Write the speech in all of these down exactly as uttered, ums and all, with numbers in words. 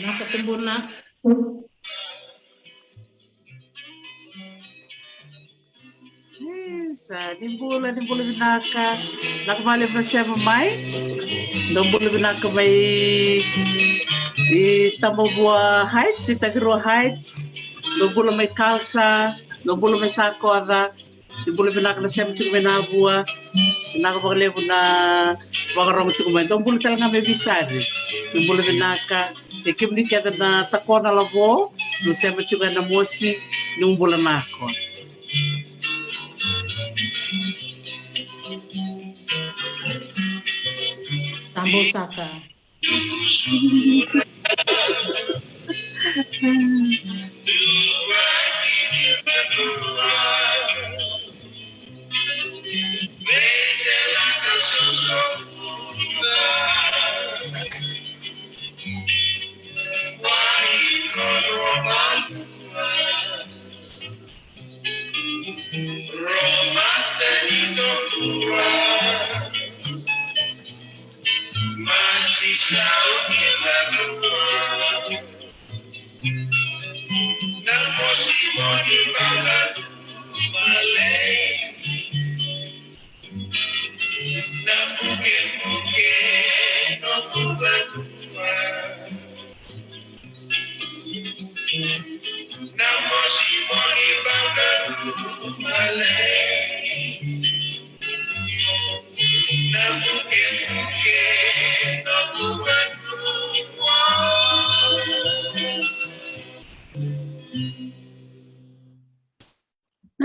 Naka tubuna. Isa, ni bula, ni bula vinaka. Naka vale vra sema mai. Dou bula vinaka mai i Tabavua Heights, i Takirua Heights. Dou bula mai Kalsa, dou bula mai Sakoca. Ni bula vinaka na sema tiko mai Navua. Vinaka vakalevu na vakarogo tiko mai. Dou bula tale ga mai Visavi. Ni bula vinaka. E kemuni kece na takona lavo, ni sema tiko ena mosi, ni bula nako. Tabo saka.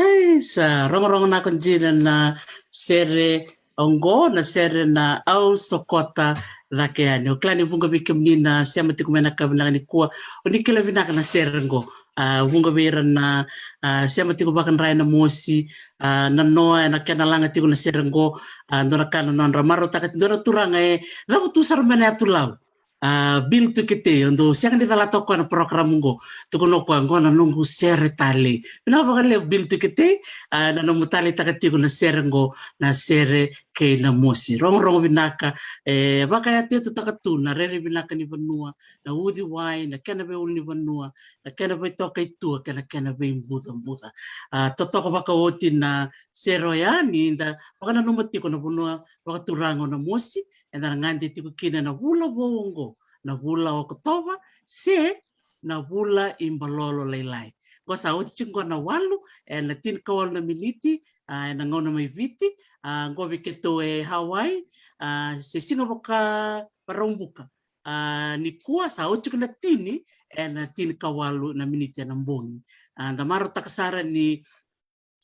Ai, sa rogorogo nako dina na sere oqo, na sere na Au Sokota Cake Yani. O kila ni vuqa vei kemuni na sema tiko mai na ka vinaka nikua, o ni kila vinaka na sere oqo. A, vuqa vei ira na, a, sema tiko vakadra ena mosi, a, na noa ena kena laga tiko na sere oqo, a, dua na ka na nodra marautaka, dua na turaga e cavutu sara mai na yatu Lau. A, Bill Tuiketei, o dou sega ni calata o koya na program oqo. Tukuna o koya, oqo na noqu sere tale. Vinaka vakalevu Bill Tuiketei, a, na nomu taleitaka tiko na sere oqo, na sere kei na mosi. Rogorogo vinaka, e, vakayatuyatutaka tu na rairai vinaka ni vanua, na uciwai, na kena veiulunivanua, na kena veitokaitua, kei na kena veibucabuca. A, totoka vakaoti na sere oya ni da vakananuma tiko na vanua vakaturaga o Namosi, eda na gade tiko kina ena vula vou oqo, na vula o Okotova, se na vula i Balolo Lailai. Qo sa oti tiko qo na walu, ena tinikawalu na miniti, a, ena gauna mai Viti, a, qo vei keitou e Hawaii, a, se siga vaka Vakaraubuka. A, nikua sa oti tiko na tini, ena tinikawalu na miniti ena bogi. A, da marautaka sara ni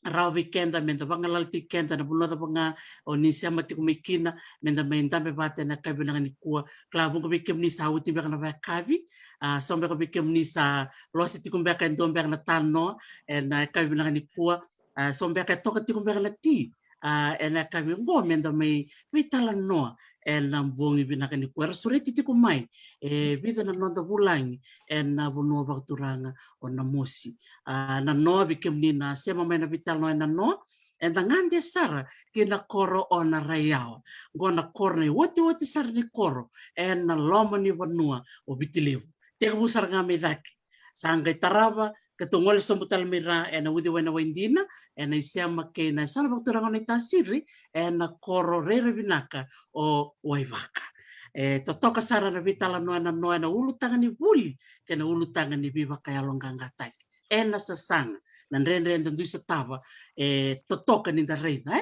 rawa vei keda meda vagalalataki keda na vanua cava ga o ni sema tiko mai kina, meda mai dabe vata ena yakavi vinaka nikua. Kila vuqa vei kemuni sa oti beka na vakayakavi, a, so beka vei kemuni sa lose tiko beka e dua beka na tanoa ena yakavi vinaka nikua, a, so beka e toka tiko beka na ti, a, ena yakavi oqo meda mai veitalanoa ena bogi vinaka nikua. Era sureti tiko mai e vica na noda vulagi ena vanua vakaturaga o Namosi. A, na noa, vei kemuni na sema mai na veitalanoa ena noa, eda gade sara ki na koro o Naraiyawa. Qo na koro, na iotioti sara ni koro ena loma ni vanua o Viti Levu. Tekivu sara ga mai cake. Sa qai tarava, keitou gole sobu tale mai ra ena uciwai na Waidina, ena isema kei na yasana vakaturaga o Naitasiri, ena koro rairai vinaka o Waivaka. E totoka sara na veitalanoa ena noa ena ulutaga ni vuli kei na ulutaga ni veivakayaloqaqataki. Ena sasaga na dredre eda dui sotava, e totoka ni da raica,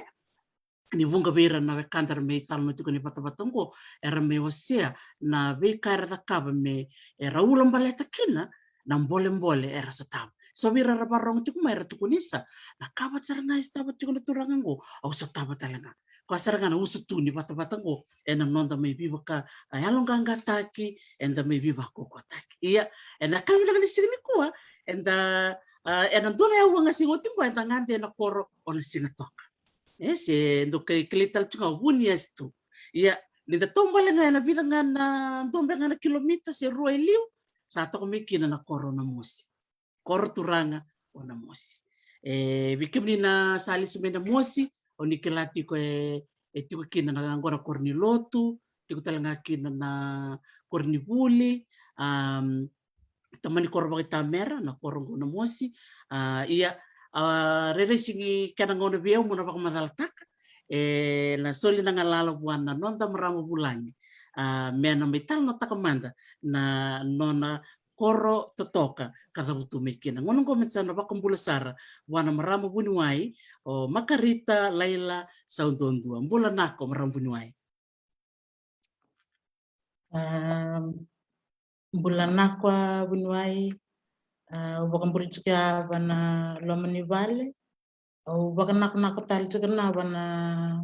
e ni vuqa vei ira na wekada era mai talanoa tiko ni vatavata oqo, era mai wasea na veika era cakava me era ulabaleta kina na bolebole era sotava. So vei ira era vakarorogo tiko mai era tukuni sa, na ka vata sara ga e sotava tiko na turaga oqo, au sotava tale ga. Koya sara ga na usutu ni vatavata oqo ena noda mai veivaka, a, yaloqaqataki, eda mai veivakaukauwataki. Ia, ena ka vinaka ni siga nikua, eda, a, ena dua na aua ga siga oti qo, eda gade ena koro o na Sigatoka. E, se dou kai kilai tale tiko ga o Vuniasi tu. Ia, ni da taubale ga ena vica ga na, dua beka ga na kilomita se rua e liu, sa toka mai kina na koro o Namosi. Koro turaga o Namosi. E, vei kemuni na sa lesu mai Namosi, o ni kila tiko e, e tiko kina na, oqo na koro ni lotu, tiko tale ga kina na koro ni vuli, am, tamani koro vakaitamera na koro oqo Namosi. A, ia, a, rairai sigi kena gauna vei au mo na vakamacalataka, e, na soli na galala vua na noda marama vulagi, a, me na mai talanoataka mada na nona koro totoka ka cavutu mai kina. Gauna oqo me sa na vakabula sara vua na marama vuniwai, o Makarita Laila Sauduadua. Bula nako marama vuniwai. A, bula nako a vuniwai. A, au vakabula tiko ya va na loma ni vale. Au vakanakonako tale tiko na va na,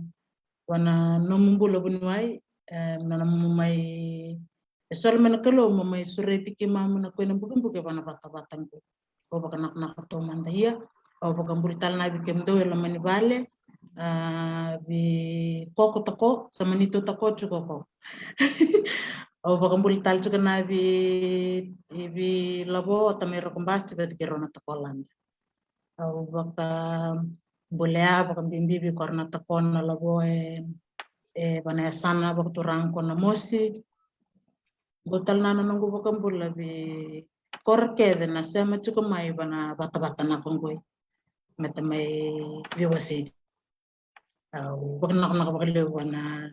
va na nomu bula vuniwai, e, na nomu mai, e soli mai na Kalou mo mai sureti keimamu na koi na bukebuke va na vatavata qo. Au vakanakonako taumada ia. Au vakabula tale na vei kemudou e loma ni vale, a, vei Koko Tako, sa mani tu Tako tiko Koko. Au vakabula tale tiko na vei, vei Lavo, o tamai Rokobati, vei tiko rau na Tako Lada. Au vakabulea, vakabibi vei kora na Tako na Lavo e, e va na yasana vakaturaga ko Namosi. Qo tale na noqu vakabula vei kora kece na sema tiko mai va na vatavata na koqoi. Me ta mai veiwasei. Au vakanakonako vakalevu va na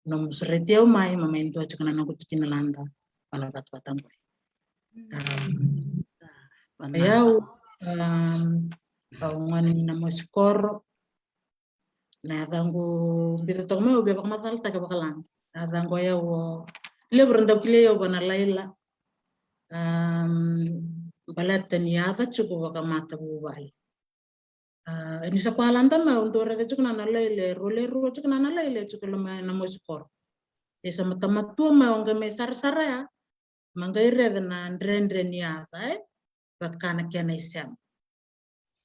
nomu sureti au mai, ma mai dua tiko na noqu tikina lada va na vatavata qoi. Am, va na, ia au, am, au gone ni Namosi koro. Na yacaqu biuta toka mai au via vakamacalataka vakalada. Na yacaqu o yau o, levu ra dau kilai au va na Laila. Am, baleta ni yaca tiko vakamatavuvale. A, ni sa koya lada mai, au dau raica tiko na, na Laila, e rua le rua tiko na, na Laila, tiko loma Namosi koro. E sa matamatua mai, au qai mai sarasara ya, ma qai raica na dredre ni yaca, e? Vata ka na kena isema.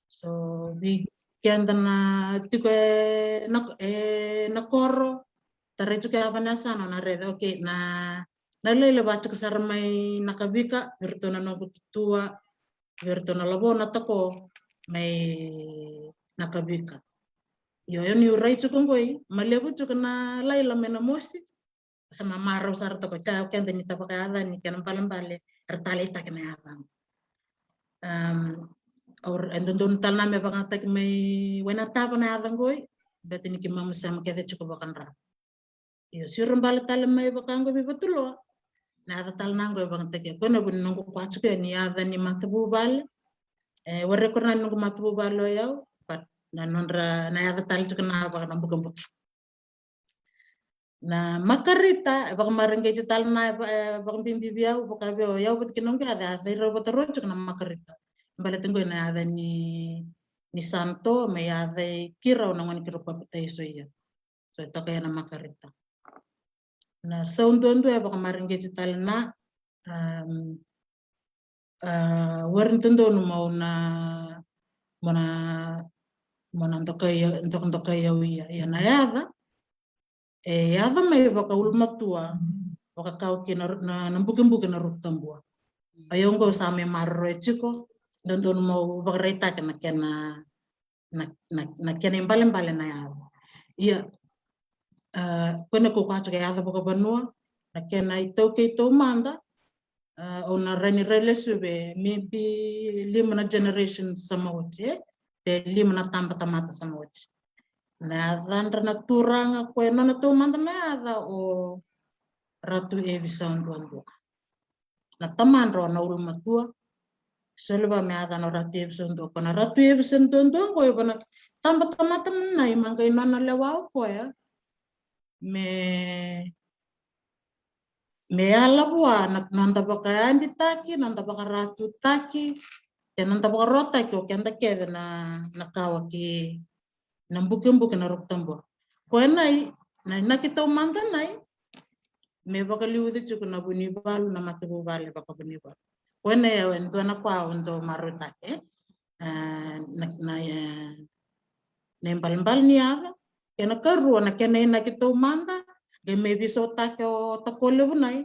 So, vei keda na tiko e na, e na koro, tarai tiko ya va na yasana, na raica, okay, na, na Laila va tiko sara mai Nakavika, vei iratou na noqu tutua, vei iratou na Lavo, na Tako mai Nakavika. Io, io niu rai tiko qoi, ma levu tiko na Laila mai Namosi. Sa mamarau sara toka, ka, keda ni ta vakayacani kena balebale, ra taleitaka na yacaqu. Am, au, e dodonu tale na me vakayagataki mai Wainatava na yaca qoi, baleta ni keimamu sema kece tiko vakadra. Io, siro bale tale mai vaka qo vei Vatuloa. Na yaca tale na qo e vakayagataki, ko na vu ni noqu koya tiko ni yaca ni matavuvale. E, warai ko na noqu matavuvale o yau, but na nodra, na yaca tale tiko na vaka na bukebuke. Na Makarita, e vakamareqeti tale na, e va-, e vakabibi vei au, vaka vei au, yau vata kei noqu yaca, yaca i rau vata rua tiko na Makarita. Baleta qo na yaca ni, ni Santo, me yaca i keirau na gone keirau papitaiso ia. So, e toka ia na Makarita. Na Sauduadua e vakamareqeti tale na, am, a, warai ni dodonu mo na, mo na, mo na dokai, dokadokai au ia, ia na yaca. E yaca mai vakaulumatua, vakakau kei na, na, na bukebuke na Rukutabua. A, ia qo sa mai maroroya tiko, dodonu mo vakaraitaka na kena na, na, na kena ibalebale na yaca. Ia, a, ko na kaukaua tiko e yaca vakavanua, na kena itaukei taumada, a, au na rai ni rai lesu vei, maybe lima na generation sa mai oti, e? Lima na tabatamata sa mai oti. Na yacadra na turaga, ko e nona taumada na yaca o, Ratu Evisau duadua. Na tamadra o na ulumatua, soli vua me yacana o Ratu Evisau duadua. Ko na Ratu Evisau duadua qo e vana tabatamata mai na i maqa i nona lewa o koya me me yala vua na noda vakayaditaki, noda vakaratutaki, e noda vakarotaki o keda kece na na kawa ki na bukebuke na ruku tabua. Koya na i na inaki taumada na i me vakaliuci tiko na vunivalu, na matavuvale vakavunivalu. Koya na i e dua na koya au dau marautaki e na na e na ibalebale ni yaca. Kena karua na kena inaki taumada qai me veisautaki o Takolevu na i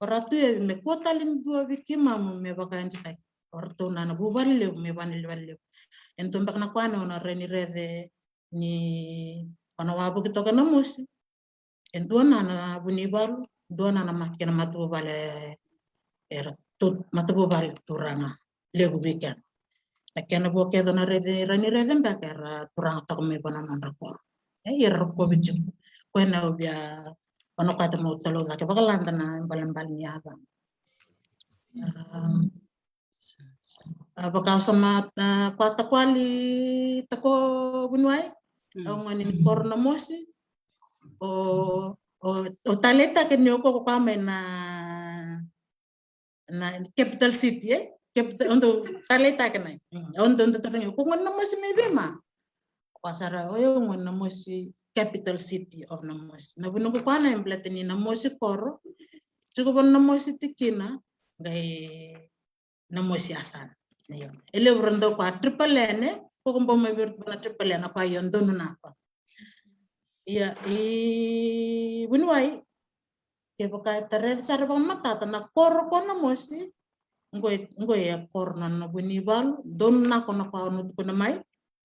o Ratu Evi me kua tale ni dua vei keimamu me vakayaditaki o ratou na na vuvale levu me vale ni vale levu. E dua beka na koya na o na rai ni rece ni o na wavuki toka na mosi. E dua na na vunivalu, dua na na mata kena matavuvale era tu matavuvale turaga levu vei kena. Na kena vua kece o na rece rai ni rece beka era turaga toka mai vua na nodra koro. E ira rokovi tiko. Koya na au via vanokata meu talaucake vakalada na ibalebale ni yaca. A vakaosamata koya Takoali Tako Vuniwai. Au gone ni koro na mosi. O o o taleitaki ni o koko koya mai na na capital city e capital ondo taleitaki na ondo ondo taleitaki ko gone na mosi mai vei ma koya sara o yau gone na mosi capital city of na mosi na vunuku koya na e baleta ni na mosi koro tiko vana na mosi tikina qai na mosi yasana. Io. E levu ra dau koya triple N e koko bau mai vei iratou na triple N a koya io donu na koya. Ia i Vuniwai kevaka e tarai sara vakamatata na koro ko na mosi qo e qo e koro na na vunivalu donu na ko na koya au na tukuna mai.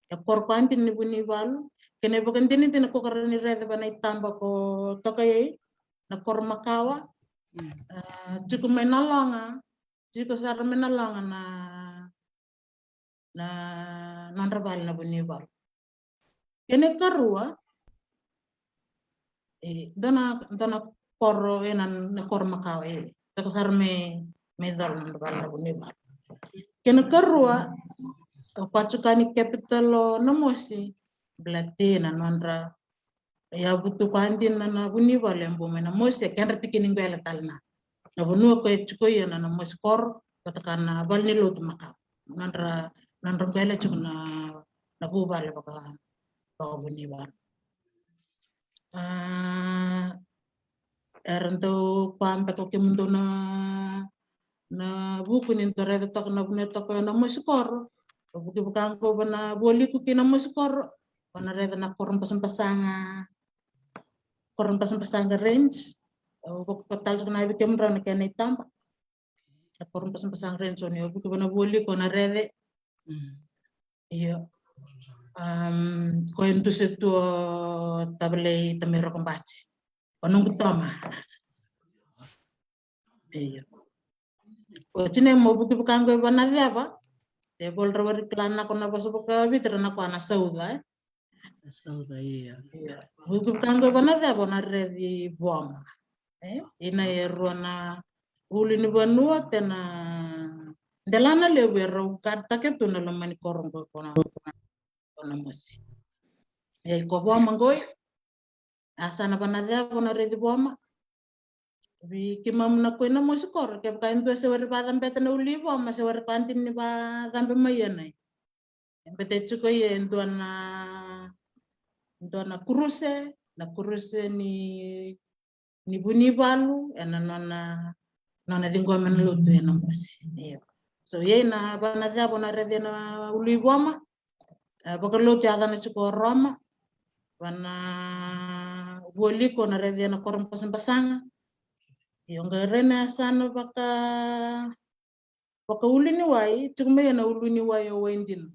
E koro koya dina ni vunivalu kena ivakadinadina ko kara ni rece vana itaba ko toka i ai na koro makawa. Tiko mai na loga tiko sara mai na loga na na nodra vale na vunivalu. Kena ikarua e dua na dua na koro e na na koro makawa e toka sara me me colo na nodra vale na vunivalu. Kena ikarua o koya tiko ni capital o na mosi baleta na nodra Ia vutu koya dina na vunivalu e bau mai na mosi e kedra tiki ni qele tale na na vanua ko e tiko ia na na mosi koro vata ka na vale ni lotu makawa. Nodra nodra qele tiko na na vuvale vaka vakavunivalu. A era dau koya beka o kemudou na na vuku ni dau raica toka na vanua toka na mosi koro. O vuki vaka qo vana vualiku kei na mosi koro. O na raica na koro basabasaga koro basabasaga range. O vuki vaka tale tiko na vei kemudrau na kena itaba. Na koro basabasaga range o ni o vuki vana vualiku o na raica. Io. Ko e dusi tu o tavalei Tamai Rokobati. O noqu toma. Io. Oti na mo vuki vaka qo e vana ceva. E volra wari kila na ko na vosa vakaviti ra na koya na sauca e. Na sauca ia. Vuki vaka qo e vana ceva o na raici voma. E ina e rua na ulu ni vanua kei na delana levu e rau karitake tu na loma ni koro qo ko na ko na mosi. E ko voma qoi. A sa na vana ceva o na raici voma. Vei keimamu na koi na mosi koro kevaka e dua se wari vacabeta na ulu i voma se wari koya dina ni vacabe mai ia nai. E bete tiko ia e dua na dua na kuruse na kuruse ni ni vunivalu ena nona nona ciqoma na lotu ena mosi. Io. So ia ina vana ceva o na raici ena ulu i voma. E vakalotu yacana tiko o Roma. Vana vualiku o na raici ena koro basabasaga. Io qai rai na yasana vaka vakauluniwai tiko mai ena uluniwai o Waidina.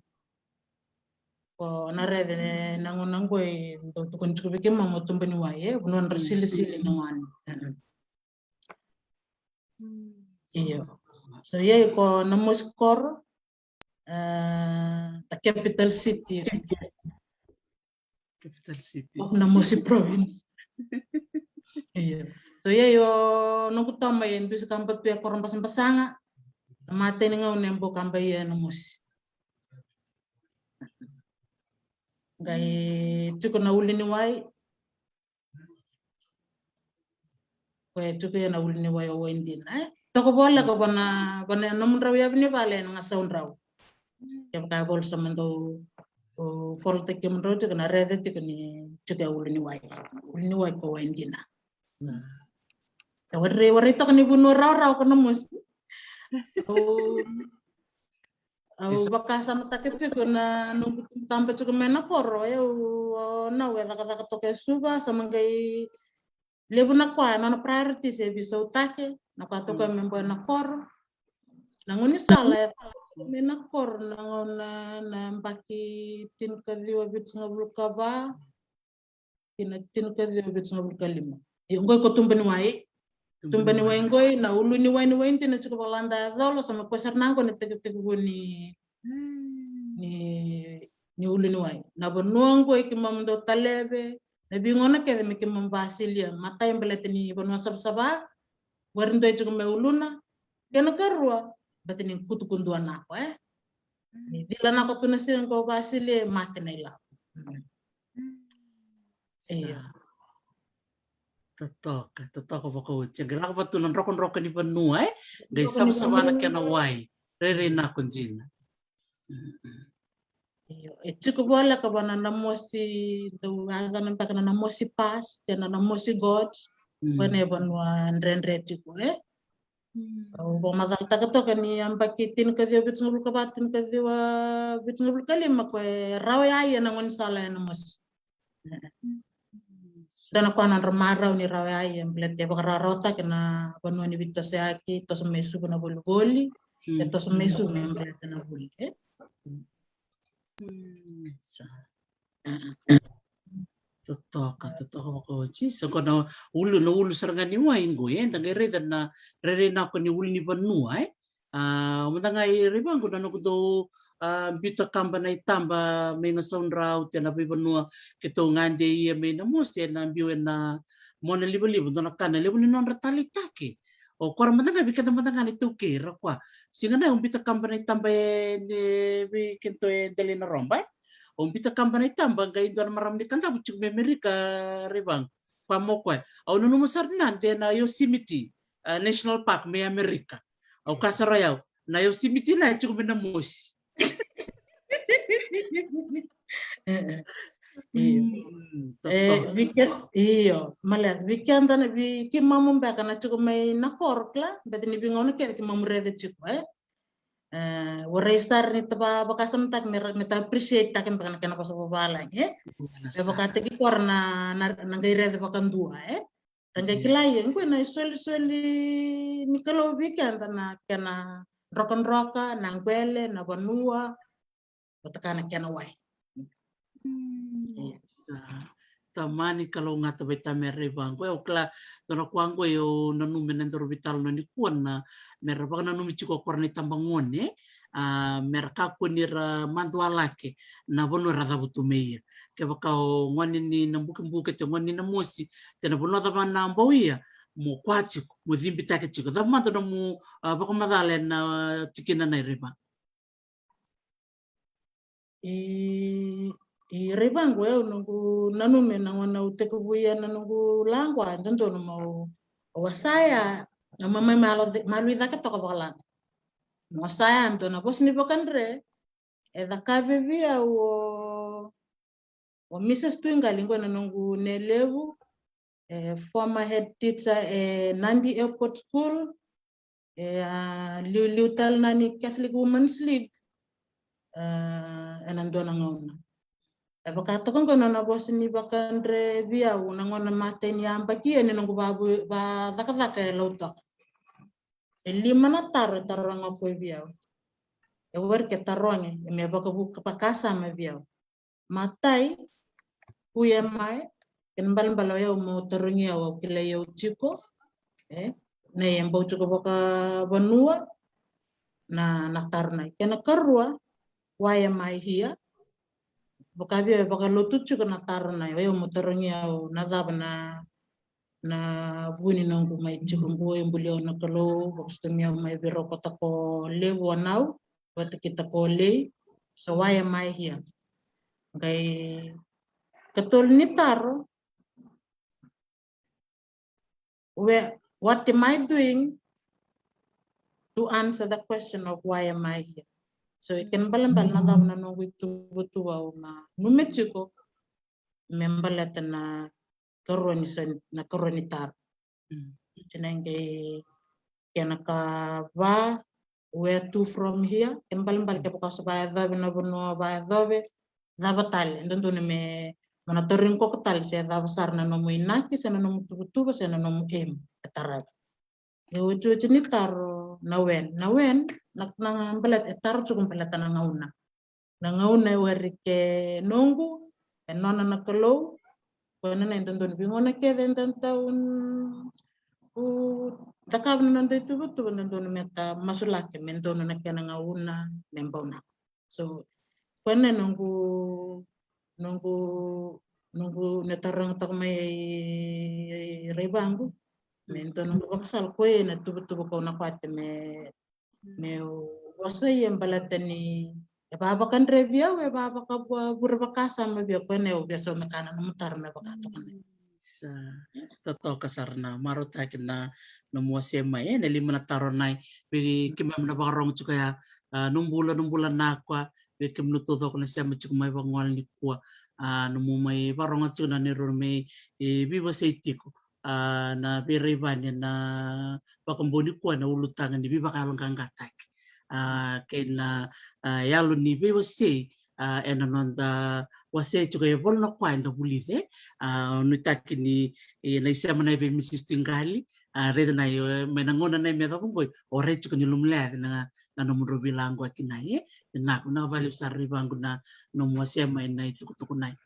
Ko na raici na gauna qoi dau tukuni tiko vei keimami o Tubaniwai e vanua nodra silisili na gone. Io. So ia i ko na mosi koro the capital city. Capital city of na mosi province. Io. Tou ia, io, noqu tama e dusi kaba tu e koro basabasaga. Na matai ni gauna e bau kaba ia na mosi. Qai tiko na uluniwai. Koya e tiko ia na uluniwai o Waidina, e? Toka voleka vua na, vua na nomudrau yavi ni vale ena gasaudrau. Kevaka e vola sa me dau, o, follow-taki kemudrau tiko na rece tiko ni tiko e uluniwai. Uluniwai ko Waidina. Warai, warai toka ni vanua rawarawa ko na mosi. Au, au vakasamataka tiko na noqu tubu kaba tiko mai na koro, e, au, o, na, au e cakacaka toka e Suva, sa ma qai levu na koya, na nona priorities e veisautaki, na koya toka me boya na koro. Na gaunisala e cakacaka tiko mai na koro, na gauna, na yabaki tinikaciwa vitusagavulu ka va, kina tinikaciwa vitusagavulu ka lima. Io, qoi ko tuba ni wai. Tuba ni wai qoi, na uluniwai ni Waidina tiko vakalada e colo, sa me koya sara na qo na tekitekivu ni, ni, ni uluniwai. Na vanua qoi keimami dau taleve, na veigauna kece me keimami vasilia, matai baleta ni vanua savasava, warai dua e tiko mai uluna, kena karua, baleta ni kutuku dua nako, e? Ni cila nako tu na siga qo vasilia, mate na ilavo. Io. Totoka, totoka vakaoti. Qai lako vata tu na drokadroka ni vanua, e? Qai savasava na kena wai. Rairai nako dina. Io, e tiko voleka vua na Namosi, dau yacana beka na Namosi Pass, se na Namosi Gorge, vua na vanua dredre tiko, e? Au vakamacalataka toka ni yabaki tinikaciwa vitusagavulu ka va, tinikaciwa vitusagavulu ka lima, koya e rawa ya ia na gaunisala e Namosi. Dua na koya na nodra marau ni rawa ya ia, baleta e vakarawarawataki na vanua ni veitosoyaki, toso mai Suva na volivoli, e toso mai Suva me baleta na vuli, e? Sa. Totoka, totoka vakaoti. Sa qo na ulu, na ulu sara ga ni wai qo, e? Da qai raica na rairai nako ni ulunivanua, e? A, mada ga i Raivaqu na noqu dau, a, biuta kaba na itaba mai gasaudrau, te na veivanua keitou gade ia mai Namosi, ena biu ena monalivaliva, dua na ka na levu ni nodra taleitaki. O koya mada ga vei keda mada ga na iTaukei, ra koya. Siga na, au biuta kaba na itaba e, e, vei keitou e Delainaroba, e? Au biuta kaba na itaba, qai dua na marama ni Kadavu tiko mai Amerika, Raivaqu. Koya mo koya. Au nanuma sara na de na Yosemite, a, National Park mai Amerika. Au kaya sara o yau, na Yosemite la e tiko mai Namosi. Io. Mm, e, totoka. Vei ke-, io, male, vei keda na, vei keimami beka na tiko mai na koro, kila, baleta ni veigauna kece keimami raica tiko, e? E, warai sara ni ta va-, vakasamataka me ra-, me ta appreciate-taka beka na kena vosa vavalagi, e? Me vakataki koro na, na, na qai raica vakadua, e? Ta qai kila ia, qo na isolisoli ni Kalou vei keda na kena drokadroka, na qele, na vanua, vata kei na kena wai. Sa. Tamani kalougata vei tamere Raivaqu. Au kila, dua na koya qo au nanuma me na daru veitalanoa nikua na, me ra vakananumi tiko o koya na itabagone, a, me ra kakua ni ra madua lake na vanua era cavutu mai ia. Kevaka o gone ni Nabukebuke, te gone ni Namosi, te na vanua cava na bau ia, mo kua tiko, mo cibitaki tiko. Cava mada nomu, a, vakamacala ena tikina na i Raivaqu. I, i Raivaqu, au noqu nanumi na gauna au tekivu ia na noqu laqwa, e dodonu mo wasaya, na mamai malo, malo i cake toka vakalata. Mo wasaya, dua na vosa ni vakadre e caka vei au o, o Mrs Tuiqali, qo na noqu nei levu, e former head teacher e Nadi Airport School, e a liuliu tale na ni Catholic Women's League, e, ena dua na gauna. E vaka toka qo na nona vosa ni vakadre vei au na gauna matai ni yabaki e ni noqu vavu-, vacakacaka e Lautoka. E lima na taro e taroga o koya vei au. E warai ke tarogi, e me vakavuka vakasama vei au. Matai, who am I? Kena ibalebale o yau mo tarogi au, au kilai au tiko, e, na i e bau tiko vakavanua, na, na taro na i. Kena karua, why am I here? Vaka vei au e vakalotu tiko na taro na i, o yau mo tarogi au na cava na, Na vuni noqu mai tiko qo, e buli au na Kalou, vakasotomia au mai vei Roko Takolevu Anau vata kei Takolei. So why am I here? Qai katolu ni taro, where, what am I doing to answer the question of why am I here? So e kena ibalebale na cava na noqu ituvatuva au na nanuma tiko me baleta na karua ni sa, na karua ni taro. Oti na qai kena ikava, where to from here? Kena ibalebale kevaka o sa vakayacova na vanua o vakayacova, cava tale e dodonu me, mo na tarogi koya tale se cava sara na nomu inaki se na nomu tuvatuva se na nomu aim e tarava. E otioti ni taro na when. Na when, na, na baleta, e taro tiko baleta na gauna. Na gauna e warike noqu, e nona na Kalou. Koya na, na e dodonu vei gauna kece e dodonu, u, cakava na noda ituvatuva, dodonu me ta masulaki me donu na kena gauna me bau na. So koya na noqu, noqu, noqu na taroga toka mai e, e, e Raivaqu. Me dua noqu vakasala koya na tuvatuva kau na kwate me, me wasei e baleta ni e vavakadrevi au, e vavakavura vakasama vei au. Koya na au via sau me kana nomu taro me vaka toka na. Sa totoka sara na marautaki na nomu wasea mai e na lima na taro na i vei keimami na vakarorogo tiko ya. A, no bula, no bula na kwa vei kemuni taucoko na sema tiko mai vagole nikua. A, nomu mai vakarorogo tiko na neirau mai e veivosaki tiko. A, na veiraivani na vakabau nikua na ulutaga ni veivakayaloqaqataki. A, kei na, a, yalo ni veivosei, a, ena noda wasea tiko e volo na kwa eda vulica. A, nuitaki ni, e, na isema na i vei Mrs Tuiqali, a, raica na i, e, mai na gauna na i me cava qoi, o rai tiko ni lomaleaci na, na nomudrau veilaqo aki na i, e, na, na vale sara Raivaqu na nomu wasea mai na i tukutuku na i.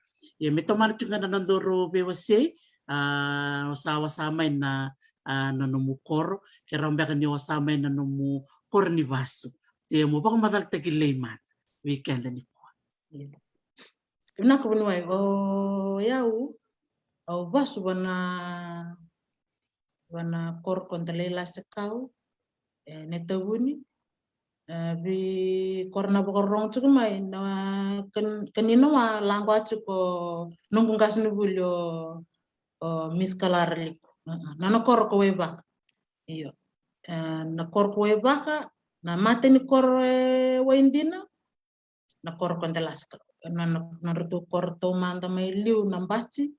Ia me tomana tiko ga na nodaru veiwasei, a, o sa wasa mai na, a, na nomu koro, ke rawa beka ni o wasa mai na nomu koro ni vasu. Te mo vakamacalataki lei mada vei keda nikua. Ia. Vinaka vuniwai, o yau, au vasu vana, vana koro ko Dalailasekau, e, Netavuni. E, vei koro na vakarorogo tiko mai, na kan-, kanina wa laqwa tiko noqu qasenivuli o, o Miss Kalara Liku. A, a, na, na koro ko Waivaka. Io. E, na koro ko Waivaka, na mata ni koro e Waidina, na koro ko Dalailasekau. Na, na, na nodratou koro taumada mai liu na Bati,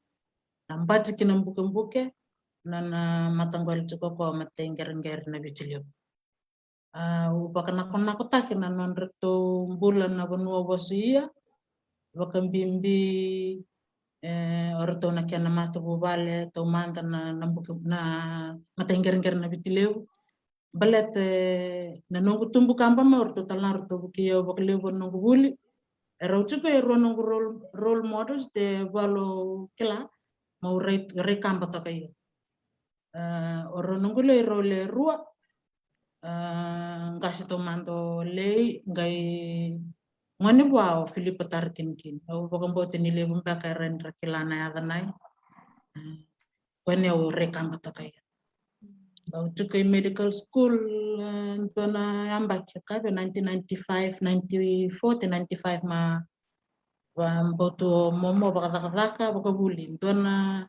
na Bati ki na Bukebuke, na, na mataqali tiko ko Mataiqereqere na Viti Levu. A, au vakanakonakotaki na nodratou bula na vanua o Vasuia, vakabibi, e, o ratou na kena matavuvale taumada na, na Buke, na Mataiqereqere na Viti Levu. Baleta na noqu tubu kaba mai, o ratou tale na ratou vukei au vakalevu na noqu vuli. E rau tiko e rua noqu role, role models de valu kila, mau rai, rai kaba toka ia. A, o rau noqu lei rau le rua, a, qase taumada o lei, qai gone vua o Filipa Tarakinikini. Au vakabauta ni levu beka era na kila na yaca na i. A, koya na au rai kaba toka ia. Au tiko i medical school, e, dua na yabaki ka vei nineteen ninety-five, ninety-four te ninety-five ma, va, bau tu momo vakacakacaka, vakavuli. Dua na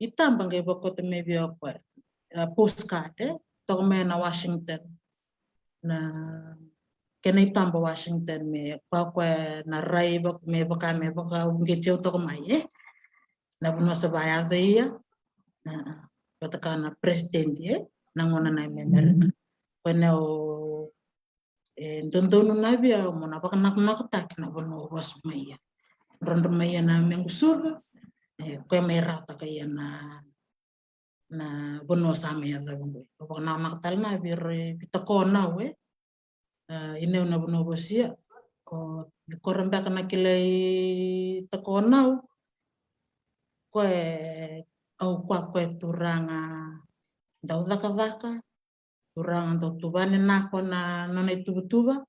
itaba qai vakauta mai vei au koya, e, postcard, e, toka mai na Washington. Na kena itaba Washington me koya, koya na rai vak-, me vaka, me vakauqeti au toka mai, e. Na vanua sa vakayaco ia, a, a, vata ka na president, e, na gauna na i me Amerika. Koya na au, e, dodonu na via mo na vakanakonakotaki na vanua au vasu mai ia. Drodro mai ia na mequ sucu, e, koya mai rautaka ia na, na vanua sa mai yacova qoi. Au vakanakonako tale na vei ira i Takonau, e. A, i nau na vanua Vasuia. O, ni koro beka na kilai Takonau. Koya, au koya, koya turaga dau cakacaka, turaga dau tuvani nako na nona ituvatuva.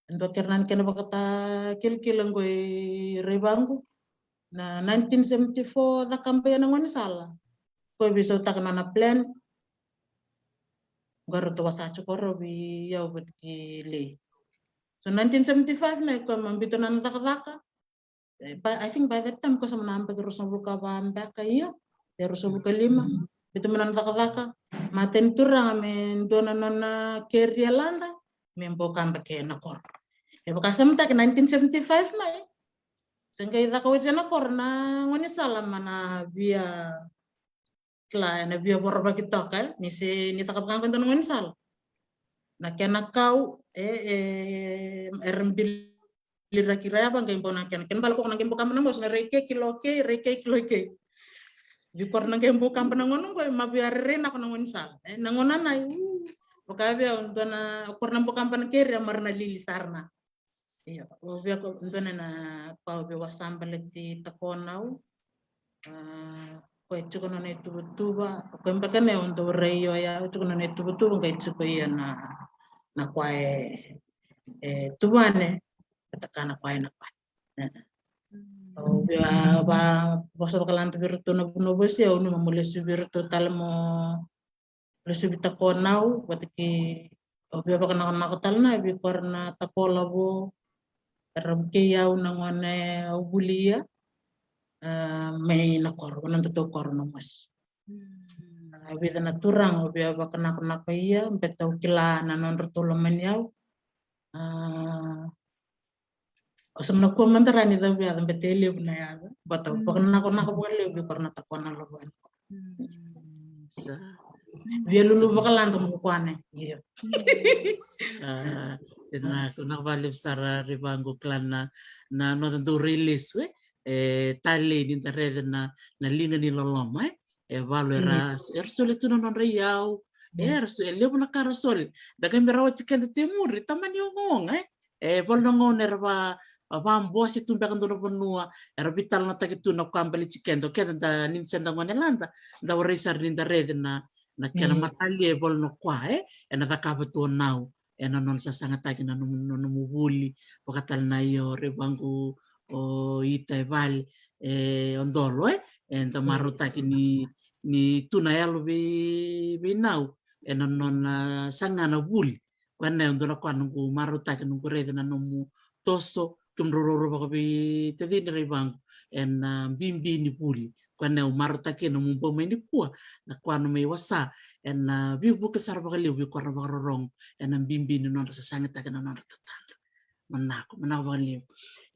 E dua kere na kena vakatakilakila qoi Raivaqu. Na nineteen seventy-four cakava ia na gaunisala. Ko veisautaka na nona plan. Qo ratou wasa tiko rau vei au vata kei Lei. So nineteen seventy-five na, ko ma biuta na nona cakacaka. E, but I think by that time ko sa mai na yabaki ruasagavulu ka va beka, ia, e ruasagavulu ka lima. Biuta mai na nona cakacaka. Matai ni turaga me dua na nona career, Lada, me bau kaba ke na koro. E vakasamataki nineteen seventy-five mai, se qai caka oti na koro na gaunisala, ma na via kila, ena via voravaki toka, e, ni se, ni caka vaka qo e dua na gaunisala. Na kena kau, e, e, era biliraki rawa, qai bau na kena, kena bale ko na qai bau kaba na mosi, na rai ke kilo ke, rai ke kilo ke. Vei kora na qai bau kaba na gauna qo, e ma via rerei na ko na gaunisala. E, na gauna na, u, vaka vei au, dua na, kora na bau kaba na kere, mara na lili sara na. Io, o via ko dua na, na, ko au via wasa baleti Takonau. A, ko e tiko nona ituvatuva, ko e beka na, o dau rai o ya, o tiko nona ituvatuva, qai tiko ia na, na kwa e, e, tuvane, ka taka na kwa e na kwa. E. O via va, vosa vakaLada vei iratou na vanua vasi, au nanuma mo lesu vei iratou tale mo lesu vei Takonau, vata kei, au via vakanakonako tale na vei kora na Takolavo, era vukei au na gauna au vuli ia, a, mai na koro, na nodatou koro na mosi. A, vica na turaga au via vakanakonako ia, baleta au kila na nodratou lomani au. A, o sa na kua mada rawa ni cau via yaca, baleta e levu na yaca. Baleta au vakanakonako vakalevu vei kora na Takonau, Lavoya. Mm, sa. Via lulu vakaLada mo kua ne. Io. A, e na, ko na vakalevu sara, Revaqu, kila na, na noda dau rai lesu, e. E talei ni da raica na, na liga ni loloma, e. E valu era, era soli tu na nodra iyau. E, era so, e levu na ka era soli. Da qai mai rawati keda tu e muri, tamani ogaoga, e. E valu na gauna era va, vabose tu beka dua na vanua, era veitalanoataki tu na kwa baleti keda, o keda da ni se da gone, Lada, da warai sara ni da raica na, na kena matalia e valu na kwa, e, ena cakava tu o Nau ena nona sasagataki na nomu, na nomu vuli, vakatale na io, Revaqu, o Ita, e vale, e, o Dolo, e, eda marautaki ni, ni tu na yalo vei, vei Nau ena nona saga na vuli. Koya na e dua na kwa noqu marautaki, noqu raica na nomu toso, kemudrau ruarua vakaveitacini, Revaqu, ena, a, bibi ni vuli. Koya na e marautaki na nomu bau mai nikua, na kwa nomu mai wasa, ena, a, veivuke sara vakalevu vei kora na vakarorogo ena bibi ni nodra sasagataki na nodra tatadra. Manako, manako vakalevu.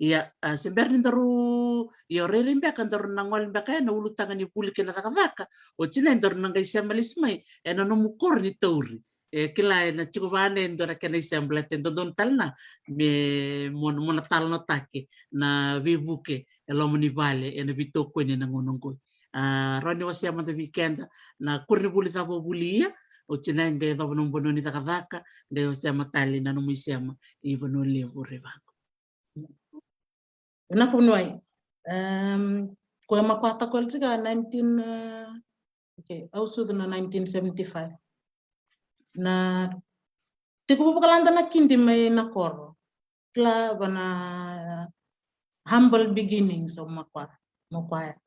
Ia, a, se bera ni daru, ia, rairai beka daru na gole beka ena ulutaga ni vuli kei na cakacaka. Oti na daru na qai sema lesu mai ena nomu koro ni tauri. E kila ena tiko vane e dua na kena isema, baleta e dodonu tale na me mo, mo na talanoataki na veivuke e loma ni vale ena veitokoni ena gauna oqo. A, rawa ni wasea mada vei keda na koronivuli cava o vuli ia, oti na qai yacova nomu vanua ni cakacaka, qai wasea mada tale na nomu isema i Vanua Levu, Revaqu. Vinaka vuniwai. Em, ko e Makuata College ka nineteen, e, okay, au sucu na nineteen seventy-five. Na tekivu vakaLada na kidi mai na koro. Kila, va na humble beginnings o Makuata, Makuata.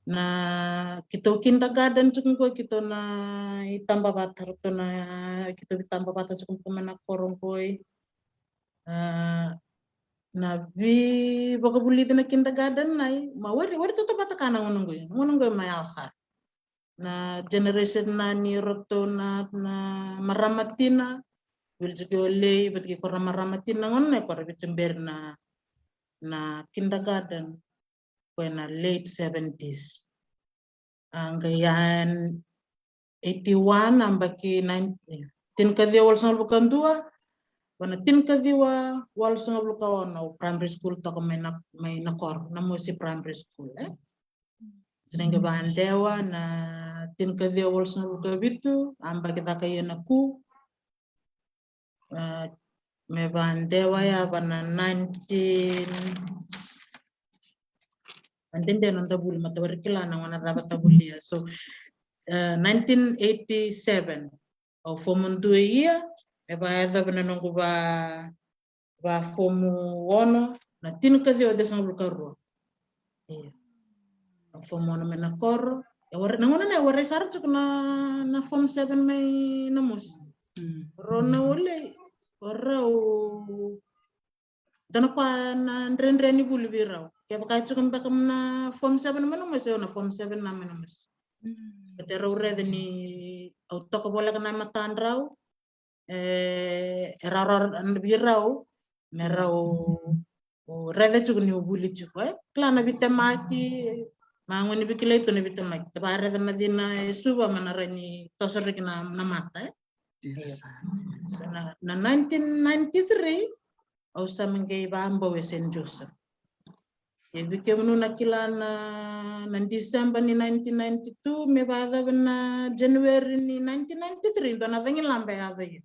Na keitou kindergarten tiko qo, keitou na itabavata, ratou na keitou itabavata tiko qo mai na koro qo. A, na veivakavulici na kindergarten na i, ma wari, wari tautauvata ka na gauna qo, na gauna qo e mai yawa sara. Na generation na ni ratou na, na marama tina, vuli tiko o Lei vata kei kora marama tina, gauna na i kora veituberi na, na kindergarten, ko e na late seventies. A, qai a, eighty-one, a, yabaki nine, tinikaciwa walusagavulu ka dua, va na tinikaciwa walusagavulu ka ono, primary school toka mai na, mai na koro, na Mosi Primary School, e. Sa na qai vadewa na tinikaciwa walusagavulu ka vitu, a, yabaki caka ia na ku. A, me vadewa ya va na nineteen, a, dede noda vuli, ma tawari kila na gauna cava ta vulia. So, a, nineteen eighty-seven, au form dua ia, e vayacova na noqu va, va form ono, na tinikaciwa ciwasagavulu ka rua. Ia. Au form ono mai na koro, Warai, na gauna na warai sara tiko na, na form seven mai Namosi. Rau na wale, rau dua na koya na dredre ni vuli vei rau. Kevaka e tiko beka na form seven mai Namosi, o na form seven na mai Namosi. Baleta rau raica ni au toka voleka na matadrau, e, e rawarawa vei rau me rau raica tiko niu vuli tiko, e. Kila na veitemaki, ma gone ni veikilai tu na veitemaki. Tou vakaraica na cina e Suva me na rawa ni toso reki na, na mata, e. Io. So na, na nineteen ninety-three, au sa mai qai vakabau e Saint Joseph. E vei kemuni na kila na, na December ni nineteen ninety-two me vakayacova na January ni nineteen ninety-three, dua na cagilaba e yaco ia.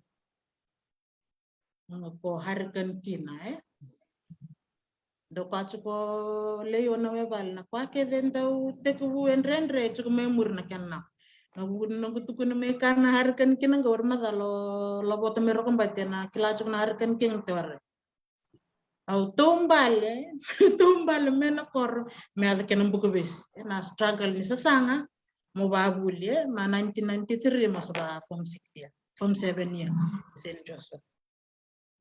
Ko Hurricane Kina, e. Dau kaya tiko Lei o na wai vale, na koya kece dau tekivu e dredre, e tiko mai muri na kena nako. Na vuku ni noqu tukuna mai kaya na Hurricane Kina, qori macala o Lavota mai Rokobati, na kila tiko na Hurricane Kina, te warai. Au taubale, taubale mai na koro me yaco kina Bukavesi. E na struggle ni sasaga mo vavuli, e, ma nineteen ninety-three mo sa va form six ia, form seven ia, Saint Joseph.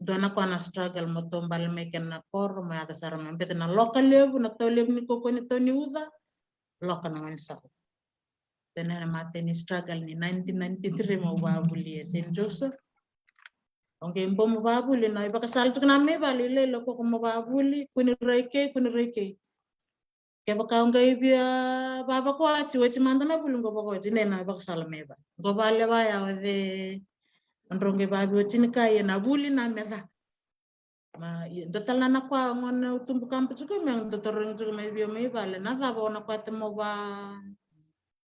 Dua na koya na struggle mo taubale mai kina na koro, mo yaco sara mai, beta na loka levu, na tau levu ni kaukaua ni tau ni uca, loka na gone saka. Dua na imatai ni struggle ni nineteen ninety-three mo vavuli e Saint Joseph. Au qai bau mo vavuli, na ivakasala tiko na mai vale, Lei, lako ko mo vavuli, kua ni rai kei, kua ni rai kei. Kevaka o qai via vavakoya, oti mada na vuli qo vakaoti, ne na ivakasala mai vale. Qo vale vaya o ce, o drau qai vavioti ni kai, e na vuli na me caka. Ma, i, dua tale na, na koya gone au tubu kaba tiko mai, dau tarogi tiko mai vei au mai vale, na cava o na koya te mo va,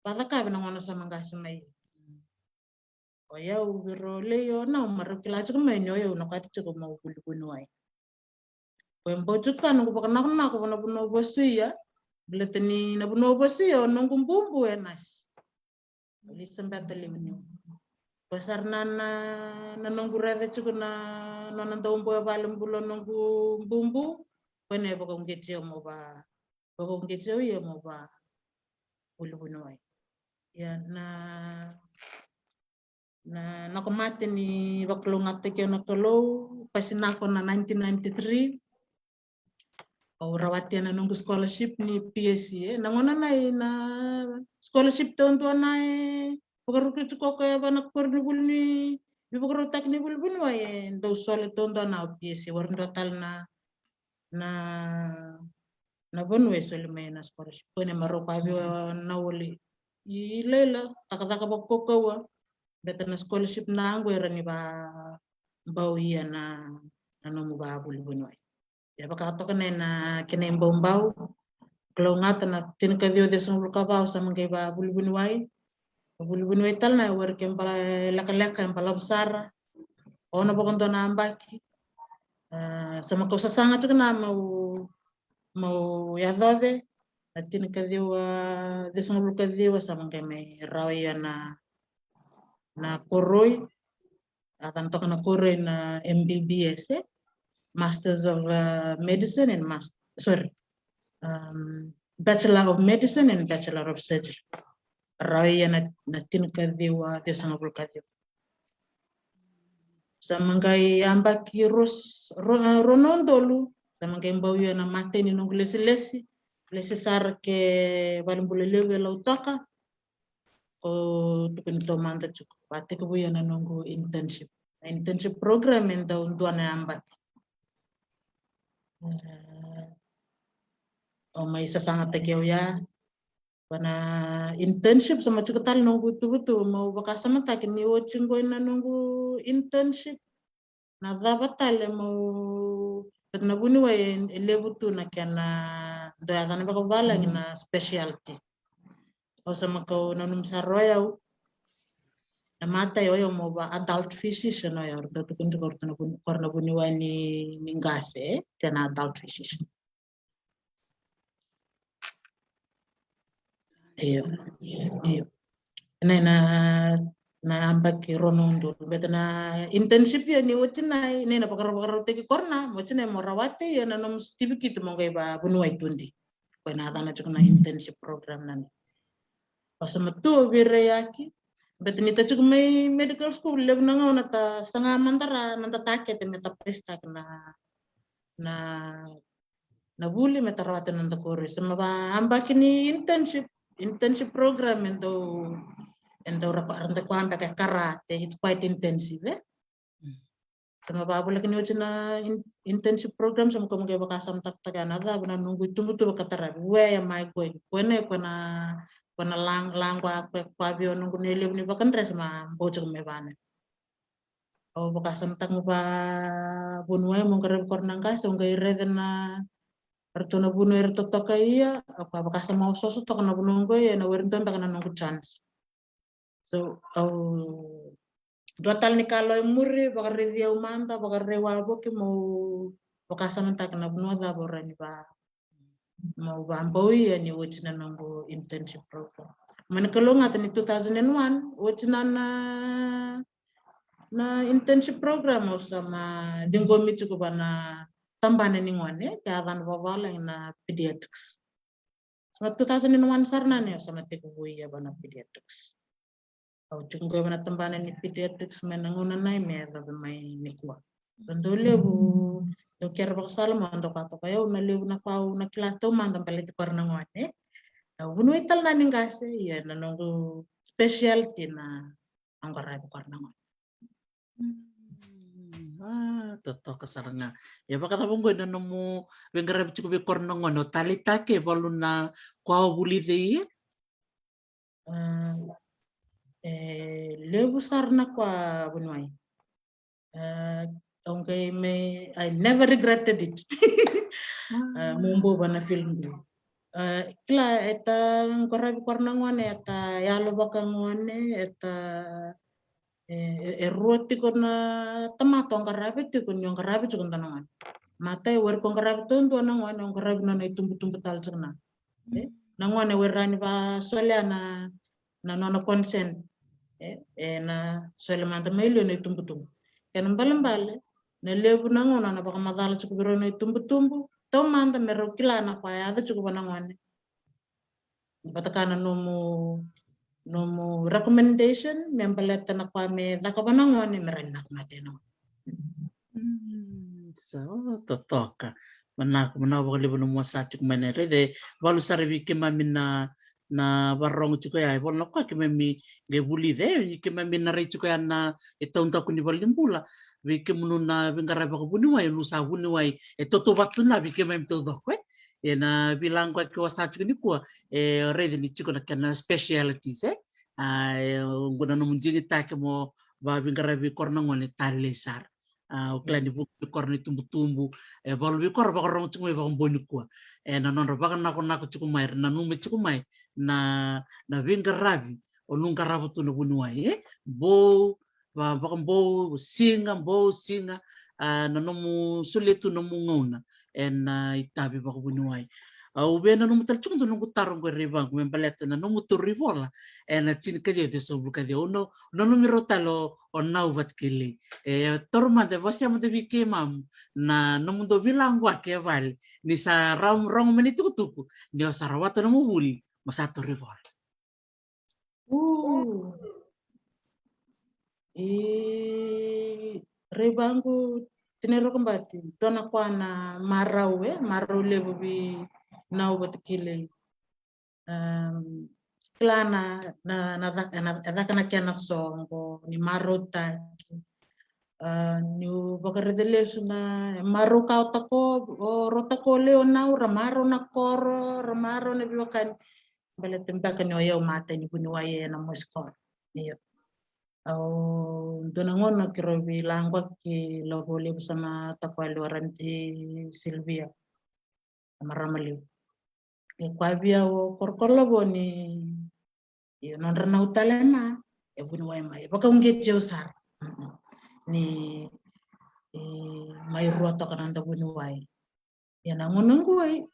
vacakavi na gone sa maqasi mai. O yau vei rau Lei, o na, au marau kila tiko mai ni o yau na koya tiko mo vuli vuniwai. Ko e bau tiko ka noqu vakanakonako vua na vanua au vasuia, baleta ni na vanua au vasuia o noqu bubu e nasi. Elizabeth Leuniu. Ko sara na, na, na noqu raica tiko na, nona dau bau e valenibula o noqu bubu, ko na e vakauqeti au mo va, vakauqeti au ia mo va vuli vuniwai. Ia na, na, na ko mate ni vakalougatataki au na Kalou, pasinako na nineteen ninety-three. Au rawati na noqu scholarship ni P S C, e. Na gauna na, na scholarship taudua na e vakarukuti koya e va na koronivuli ni veivakarautaki ni vuli vuniwai, e dau sole taudua na o P S C, warai dua tale na, na, na vanua e soli mai na scholarship. Ko na marau ka vei au na wali i laila, cakacaka vakakaukauwa, beta na scholarship na qo era ni va bau ia na, na nomu vavuli vuniwai. E vakatoka na, na kena ibaubau. Kalougata na tinikaciwa ciwasagavulu ka va au sa maqai vavuli vuniwai. Vuli vuniwai tale na e waraki e bala, e lekaleka, e balavu sara. Ono vakadua na yabaki. A, sa maqai sasaga tiko na meu, meu yacova. Na tinikaciwa ciwasagavulu ka ciwa sa maqai mai rawa ia na, na koroi. A, sa toka na koroi na M B B S, e? Masters of, uh, Medicine and Mas-, sorry, um, Bachelor of Medicine and Bachelor of Surgery. Rawa ia na, na tinikaciwa ciwasagavulu ka ciwa. Sa maqai yabaki rua, rua, rua na udolu, sa maqai bau ia na imatai ni noqu lesilesi, lesi sara ki valenibula levu e Lautoka. Ko tukuni taumada tiko, vakatekivu ia na noqu internship. Na internship program e dau dua na yabaki. E, o mai sasagataki au ya. Ko na internship sa mai tiko tale noqu tuvatuva, meu vakasamataki ni oti qo na noqu internship. Na cava tale meu, baleta na vuniwai e, e levu tu na kena dau yacana vakavalagi na specialty. Au sa maqai nanuma sara o yau. Na imatai o yau meu va adult physician o yau, ratou tukuni tiko o ratou na vuni, ko ra na vuniwai ni, ni qase, e, kena adult physician. Io, io. Na, na, na yabaki rua na udolu. Baleta na internship ia ni oti na, na, na vakarau, vakarautaki ko ra na, oti na mo rawati ia na nomu certificate mo qai vavuniwai tudei. Ko na yacana tiko na internship program na. Au sa matua vei ira i Yaki. Baleta ni ta tiko mai medical school, levu na gauna ta saga mada ra na da takete me ta pass-taki na, na, na vuli me ta rawata na noda koronivuli. Sa mai vayabaki ni internship, internship program e dau, e dau ra, ra dau kaya beka e karate, it's quite intensive, e? Mm. Sa mai vavoleka ni oti na in-, internship program, sa mai kau mai qai vakasamataka ya na cava na noqu itubutubu ka taravi. Where am I going? Ko na, ko na, ko na lang-, laqu a, ko, ko a vei au noqu na levu ni vakadresi, ma bau tiko mai vana. Au vakasamataka mai vavuniwai meu qaravi koronivuli, au qai raica na ratou na vuniwai era totoka ia, au ka vakasama osooso toka na vanua qo, ia na weri dua beka na noqu chance. So, au dua tale ni ka lo e muri, vakaraici au mada, vakaraici wavoki meu vakasamataka na vanua cava au rawa ni va, meu vabauya ni oti na noqu internship program. Mani kalougata ni two thousand and one, oti na, na, na internship program au sa mai ciqomi tiko va na tabana ni gone, ke a yacana vavalagi na pediatrics. Sa mai two thousand and one sara na ne, au sa mai tekivu ia va na pediatrics. Au tiko qo va na tabana ni pediatrics mai na gauna nai me yacova mai nikua. Ra dau levu, dau kere vakasala mo dau kaya toka, au na levu na ka au na kila taumada baleti koronivuli. Au vuniwai tale na ni qase, ia na noqu specialty na noqu qaravi koronivuli. Mm, a, totoka sara ga. Ia vakacava qo na nomu veiqaravi tiko vei koronivuli, o taleitaki e valu na ka o vulica e? A, e levu sara na ka vuniwai. A, au qai mai, I never regretted it. A, meu bau va na field qo. A, kila, e ta qaravi koronivuli, e ta yalo vakagone, e ta, e, e, e rua tiko na tamata o qaravi tiko ni o qaravi tiko dua na gone. Matai, o ira ko qaravi taudua na gone, o qaravi nona itubutubu tale tiko na. E, na gone o ira ni vasolia na, na nona consent. E, e na solia mada mai liu na itubutubu. Kena balebale, na levu na gauna na vakamacala tiko vei rau na itubutubu taumada me rau kila na ka e yaco tiko va na gone. Vata kaya na nomu, nomu recommendation me baleta na ka me caka va na gone me rawa ni na ka mate na gone. Mm, so, totoka. Manako, manako vakalevu na mua sa tiko mai na raica. E valu sara vei keimami na, na vakarorogo tiko ya, e valu na ka keimami qai vulica, e, ni keimami na rai tiko ya na, e taudaku ni valenibula. Vei kemunu na veiqaravi vakavuniwai, o nu sa vuniwai, e tautauvata tu na vei keimami taucoko, e. E na veilaqu a ke o sa tiko nikua, e raica ni tiko na kena specialities, e. A, e, qo na nomu digitaki mo vaveiqaravi koronivuli tale sara. A, o kila ni vuqa veikoro na itubutubu, e valu veikoro vakarorogo tiko mai vakabau nikua. E na nodra vakanakonako tiko mai, ra nanuma tiko mai na, na veiqaravi o nu qarava tu na vuniwai, e? Bau, va, vakabau, siga, bau, siga, a, na nomu solia tu nomu gauna e na itavi vakavuniwai. Au via nanuma tale tiko dua noqu taro qo, Raivaku, me baleta na nomu tauri vola e na tinikaciwa ciwasagavulu kaciwa. Au na, nanumi rau tale o, o Nau vata kei Lei. E, tauri mada, e, vosa mada vei keimami na nomudou veilaqu a ke vale. Ni sa rau, rogo mai na itukutuku ni o sa rawata nomu vuli, mo sa tauri vola. U. E, Raivaku, Tinai Rokobati, dua na ka na marau, e, marau levu vei Nau vata kei Lei. Em, kila na, na, na caka, na, e caka na kena soqo ni marautaki. A, niu vakaraica lesu na marau ka o tako, o rau tako, Lei, o Nau, ra marau na koro, ra marau na veiwekani. Baleta beka ni o yau matai ni vuniwai e na mosi koro. Io. Au, dua na gauna keirau veilaqu a ke Lavolevu sa mai tako a liwa rani, e, Silvia. A marama levu. E kaya vei au o Korokorolavo ni, io, nodra Nau tale na, e vuniwai mai. E vakauqeti au sara. Mm-mm. Ni, e, mai rua toka na noda vuniwai. Ia na gauna qo,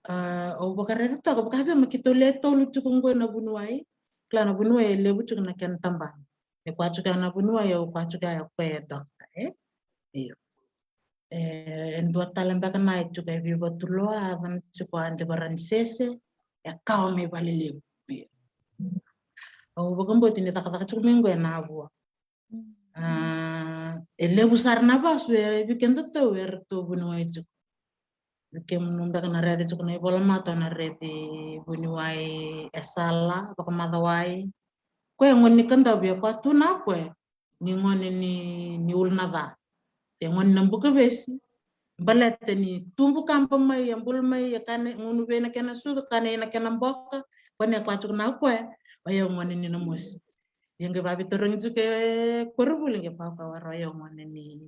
a, au vakaraica toka, vaka vei au me keitou le tolu tiko qo na vuniwai. Kila na vuniwai e levu tiko na kena tabana. Ni kua tiko ya na vuniwai, au kua tiko ya o koya e doctor, e? Io. E, e dua tale beka na e tiko e veivatuloa, a yacana tiko Ade Varanisese, e kawa mai Valelevu. Io. Au vakabauti ni cakacaka tiko mai qo e Navua. A, e levu sara na vasu e vei kedatou eratou vuniwai tiko. Vei kemunu beka na raica tiko na ivolamata, na raici vuniwai Esala Vakamacawai. Koya e gone ni Kadavu, ia koya tu na koya ni gone ni, ni Ulunaca. E gone na Bukavesi. Baleta ni tubu kaba mai, a bula mai, a kana, gunu vei na kena sucu, kana ina kena boka. Koya na koya tiko na koya, o yau gone ni Namosi. Ia qai vavitarogi tiko e koronivuli, qai vaka wara o yau gone ni,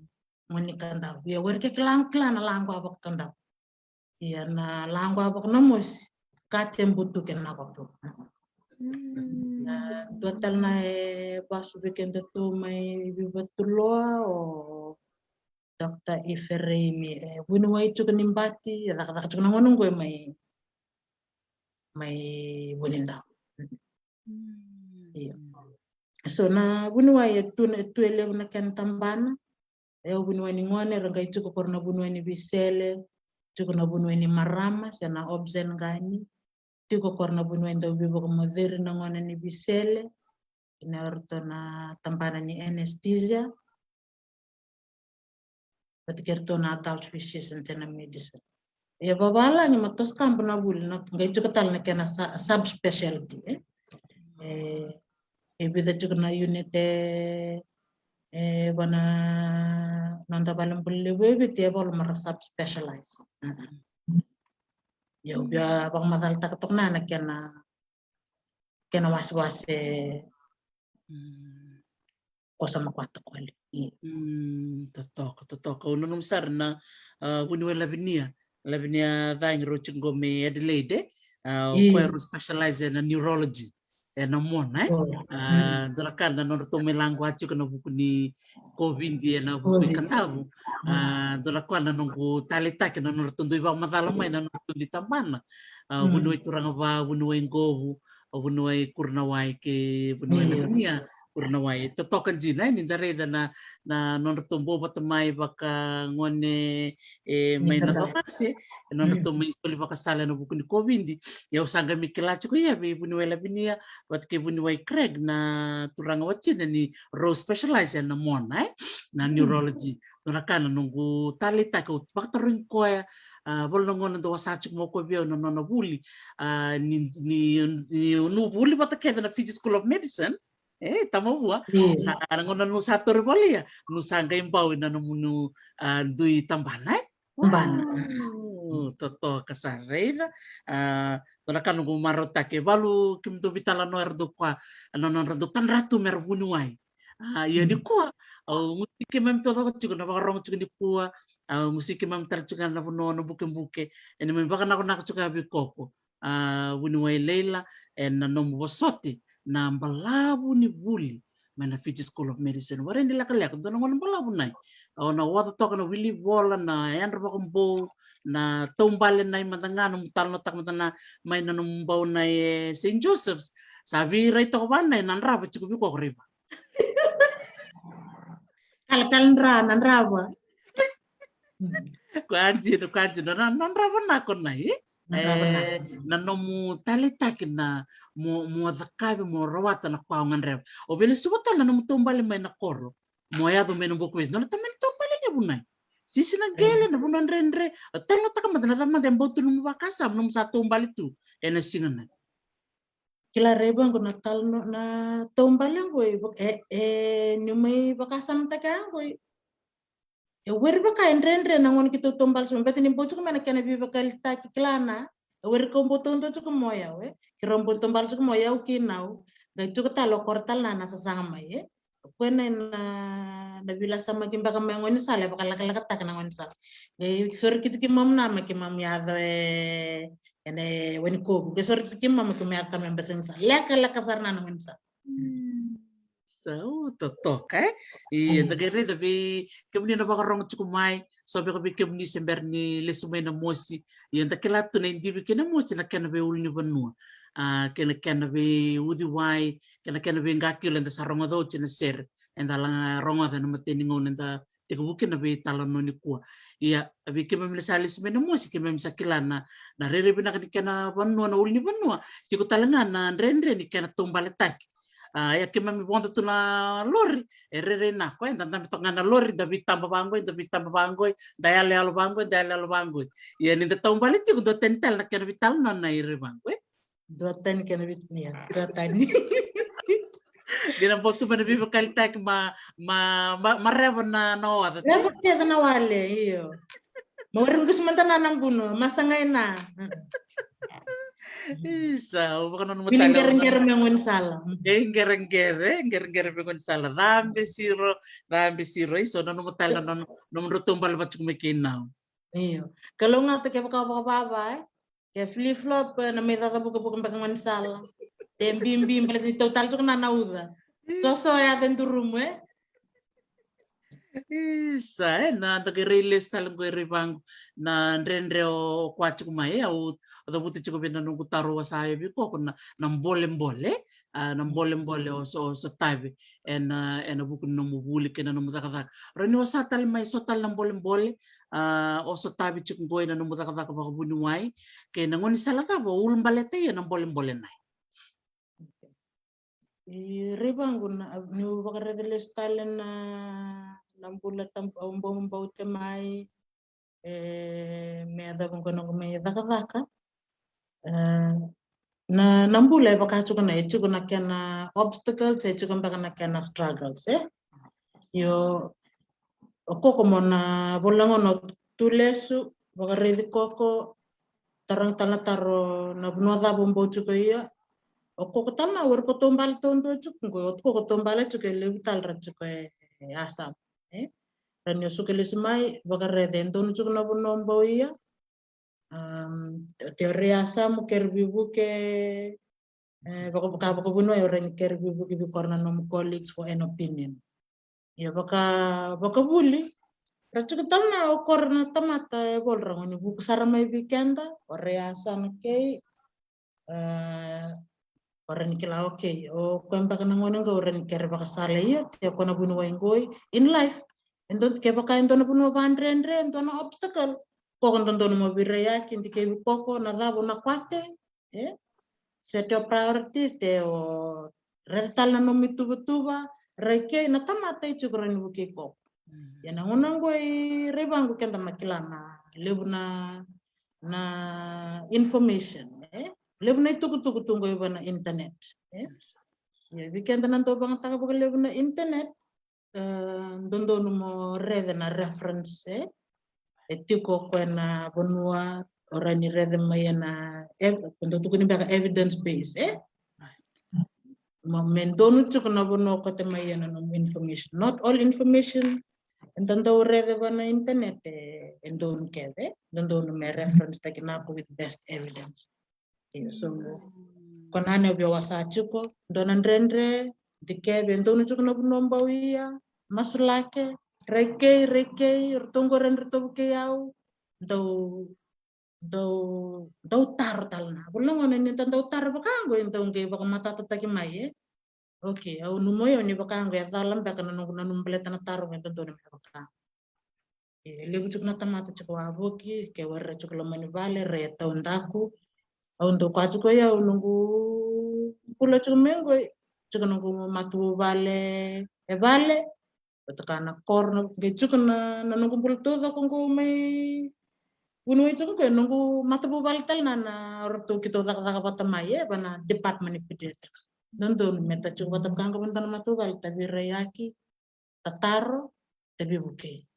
gone ni Kadavu. Ia weri ke kila, kila na laqu a vaka Kadavu. Ia na laqu a vaka Namosi, ka te butuke na koto. Na dua tale na e vasu vei kedatou mai Vivatuloa, o Doctor Ifereimi, e vuniwai tiko ni Bati, e cakacaka tiko na gone qo mai, mai Vunidau. Io. So na vuniwai e tu, e tu e levu na kena tabana. E au vuniwai ni gone, ra qai tiko koro na vuniwai ni Visele, tiko na vuniwai ni marama, se na obsen gani, tiko koro na vuniwai dau vivakamoceri na gone ni Visele, ina ratou na tabana ni anesthesia. Vata kei ratou na adult physician se na medicine. E vavalagi ma toso kaba na vuli, na qai tiko tale na kena sa-, subspecialty, e. E, e vica tiko na unit e, e vana noda vale bula levu e Viti, e valu mara subspecialize. Ia au via vakamacalataka toka na kena, kena wasewase. Kosa ma kwata kole. Totoka, totoka. Au nanuma sara na, a, vuniwai Lavinia. Lavinia Cagi, rau tiko qo mai Adelaide. A, o koya rau specialize ena neurology. Ena mona, e? A, dua na ka na nodratou mai laqu a tiko ena vuku ni COVID ena vuku i Kadavu. A, dua na ka na noqu taleitaki na nodratou dui vakamacala mai na nodratou dui tabana. A, vuniwai Turaga Va, vuniwai Qovu, o vuniwai Kurinawai kei vuniwai Lavinia Kurinawai. Totoka dina, e, ni da raica na, na nodratou bau vata mai vaka gone, e, mai na cokase, e, nodratou mai soli vakasala ena vuku ni COVID. Ia au sa qai mai kila tiko ia vei vuniwai Lavinia vata kei vuniwai Craig na turaga watina ni rau specialize ena mona, e, na neurology. Dua na ka na noqu taleitaki, au vakatarogi koya, a, valu na gauna dau wasa tiko mai o koya vei au na nona vuli, a, ni, ni, ni, niu vuli vata kece na Fiji School of Medicine, e, Tamavua. Sa na gauna niu sa tauri valia, niu sa qai bau ina nomuni, a, dui tabana, e? Tabana. Wow, totoka sara, raica. A, dua na ka noqu marautaki, e valu kemudou veitalanoa era dau koya, na nodra dau tadra tu mera vuniwai. A, ia nikua, au gusi keimami taucoko tiko na vakarogo tiko nikua, au gusi keimami tale tiko ga na vanua o Nabukebuke, e neimami vakanakonako tiko ga vei koko. A, vuniwai Leila, ena nomu vosoti na balavu ni vuli mai na Fiji School of Medicine. Warai ni lekaleka, dua na gauna balavu nai. Au na oca toka na wili vola, na yadra vakabou, na taubale nai mada ga, nomu talanoataka mada na mai na nomu bau nai e Saint Joseph's. Sa veirai toka va nai na drava tiko vei koko, raiva. Kalakala dra, na drava. Koya dina, koya dina, na, na drava nako nai, e? Na drava nako. E, na nomu taleitaki na mo, mo cakavi, mo rawata na ka o gadreva. O vei na suka tale na nomu taubale mai na koro. Mo yaco mai na Bukavesi, nona tamani taubale levu nai. Sisi na qele, na vanua dredre, o talanoataka mada na cava mada e bau tu nomu vakasama, nomu sa taubale tu ena siga nai. Kila, raiva qo na tala no, na taubale qo, e, e, niu mai vakasamataka qo. E weri vaka e dredre na gauna keitou taubale tiko, baleta ni bau tiko mai na kena veivakayalitaki, kila na, e weri kau bau taudua tiko mai o yau, e. Keirau bau taubale tiko mai o yau kei Nau, qai tiko tale o koro tale na, na sasaga mai, e. O koya na, na, na veilasamaki beka mai gaunisala, e vakalekalekataka na gaunisala. Qai sori kiti keimami na, me keimami yaco e, ena Wainikovu. Qai sori kiti keimami me keimami yaco tale mai Basainisala. Lekaleka sara na, na gaunisala. Sa, o, totoka, e? Ia, da qai raica vei kemuni na vakarogo tiko mai, so beka vei kemuni se bera ni lesu mai Namosi. Ia, da kila tu na idivi kei Namosi na kena veiulunivanua. A, kei na kena veiuciwai, kei na kena veiqakilo eda sa rogoca oti na sere. Eda la rogoca ena imatai ni gauna eda tekivu kina na veitalanoa nikua. Ia, vei keimami na sa lesu mai Namosi, keimami sa kila na, na rairai vinaka ni kena vanua, na ulunivanua, tiko tale ga na dredre ni kena taubaletaki. A, ia keimami vodo tu na lori, e rairai nako, e da dabe toka ga na lori, da veitaba vaqo, da veitaba vaqo, da yaloyalo vaqo, da yaloyalo vaqo. Ia ni da taubale tiko, dua tani tale na kena veitalanoa na i Rai Vaqo, e? Dua tani kena vit-, ia, dua tani. Dina bau tu mai na veivakalitaki ma, ma, ma, ma reva na, na oca. Reva kece na wale, io. Ma wari gusu mada na na gunu, ma sagai na. Isa, au vakananuma tale. Vili qereqere me gaunisala. E qereqere, qereqere me gaunisala. Cabe siro, cabe siro. Isa, au nanuma tale na, na, na nomudrau taubale vata tiko mai kei Nau. Io. Kalougata kevaka vakavava, e? Ke flip flop, e, na mai caca vukavuka beka gaunisala. E bibi, baleta ni tau tale tiko na na uca. Soso e yaca e durumu, e? Isa, e, na da qai rai lesu tale qo i Rai Vaqo. Na dredre o koya tiko mai, e, au cavuta tiko vei na noqu taro au sa yavi koko na, na bolebole, a, na bolebole o so, o sotavi ena, ena vuku ni nomu vuli kei na nomu cakacaka. Rawa ni o sa tale mai so tale na bolebole, a, o sotavi tiko qo ena nomu cakacaka vakavuniwai, kei na gaunisala cava o ulabaleta ia na bolebole nai. I Rai Vaqo na, niu vakaraica lesu tale na, na bula tab-, au bau, bau te mai, e, me yacova qo noqu mai cakacaka. E, na, na bula e vaka tiko na, e tiko na kena obstacles, e tiko beka na kena struggles, e? Io, o koko mo na vola gona tu lesu, vakaraici koko, taroga tale na taro na vanua cava o bau tiko ia. O koko tale na wari ko taubale taudua tiko qo, o koko taubale tiko e levu tale ra tiko e, e Assam, e? Ra ni o suka lesu mai, vakaraica e donu tiko na vanua o bau ia. Um, te o rai Assam, kere veivuke, e, vaka, vaka, vakavuniwai o rai ni kere veivuke vei kora na nomu colleagues for an opinion. Ia vaka, vakavuli, ra tiko tale na o kora na tamata e volai ra goni vuku sara mai vei keda, o rai yasana kei, e, o rai ni kila, okay, o koya beka na gone qo o rai ni kere vakasala ia, te o koya na vuniwai qoi, in life, e donu, kevaka e dua na vanua vadredre, e dua na obstacle, koko dodonu mo veiraiyaki, dikevi koko, na cava o na kwate, e? Set your priorities, te o raica tale na nomu ituvatuva, rai kei na tamata e tiko rawa ni vukei koko. Mm. Ia na gauna qo i Rai Vaqo keda na kila na levu na, na information, e? Levu na itukutuku tu qo i va na internet, e? Ia vei keda na dau vagataka vakalevu na internet, e, dodonu mo raica na reference, e? E tiko o koya na vanua o rai ni raica mai ena ev-, ko dau tukuni beka evidence base, e? Mo, me donu tiko na vanua o kote mai ena nomu information. Not all information eda dau raica va na internet e, e donu kece, e? Dodonu me reference taki nako with best evidence. Io, so, mm, ko na ne au via wasa tiko, dua na dredre, dikevi, e donu tiko na vanua bau ia, masulaki, rai kei, rai kei, ratou qo rai ni ratou vukei au, dau, dau, dau taro tale na. Vula gona ni da dau taro vaka qo, e dau qai vakamatatataki mai, e? Okay, au nanuma o yau ni vaka qo e cala beka na noqu nanuma baleta na taro qo e dodonu me vaka. E levu tiko na tamata tiko wavoki, ke wara tiko loma ni vale, rai e taudaku. Au dau kaya tiko o yau noqu bula tiko mai qo, tiko noqu matavuvale e vale, vata kei na koro, na, qai tiko na, na noqu bula taucoko qo mai vuniwai tiko qo, noqu matavuvale tale na, na ratou keitou cakacaka vata mai, e, va na Department ni Pediatrics. Dodonu me ta tiko vata vaka qo va na matavuvale, ta veiraiyaki, ta taro, ta veivukei.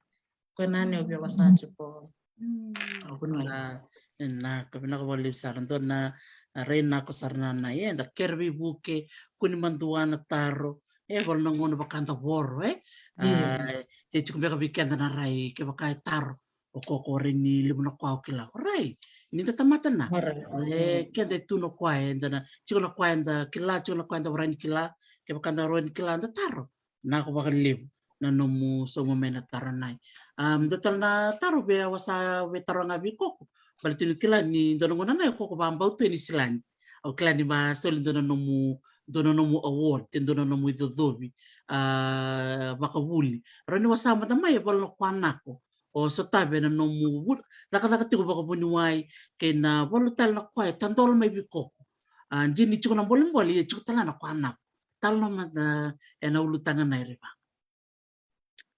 Ko na ne au via wasa tiko. Mm. Au vuniwai. Sa, e, na, ka vinaka vakalevu sara, dua na, a, rai nako sara na, na, e, da kere veivuke, kua ni madua na taro, e, vaka na gauna vaka da voro, e. A, io. E tiko beka vei keda na rai, kevaka e taro o koko, rai ni levu na koya o kila. Orait, ni da tamata na. Orait. E, keda e tu na koya, eda na, tiko na koya eda kila, tiko na koya eda varai ni kila, kevaka da varai ni kila, da taro. Nako vakalevu na nomu sauma mai na taro nai. A, dua tale na taro vei au, au sa via taro ga vei koko. Baleta ni kila ni dua na gauna nai o koko vakabauta e Niusiladi. Au kila ni vakasoli dua na nomu, dua na nomu award, e dua na nomu icocovi, a, vakavuli. Rawa ni wasa mada mai e volo na koya nako o sotavi ena nomu vu-, cakacaka tiko vakavuniwai, kei na volo tale na koya e tadola mai vei koko. A, dina ni tiko na bolebole, ia tiko tale na koya nako. talanoa mada ena ulutaga na Raivagu.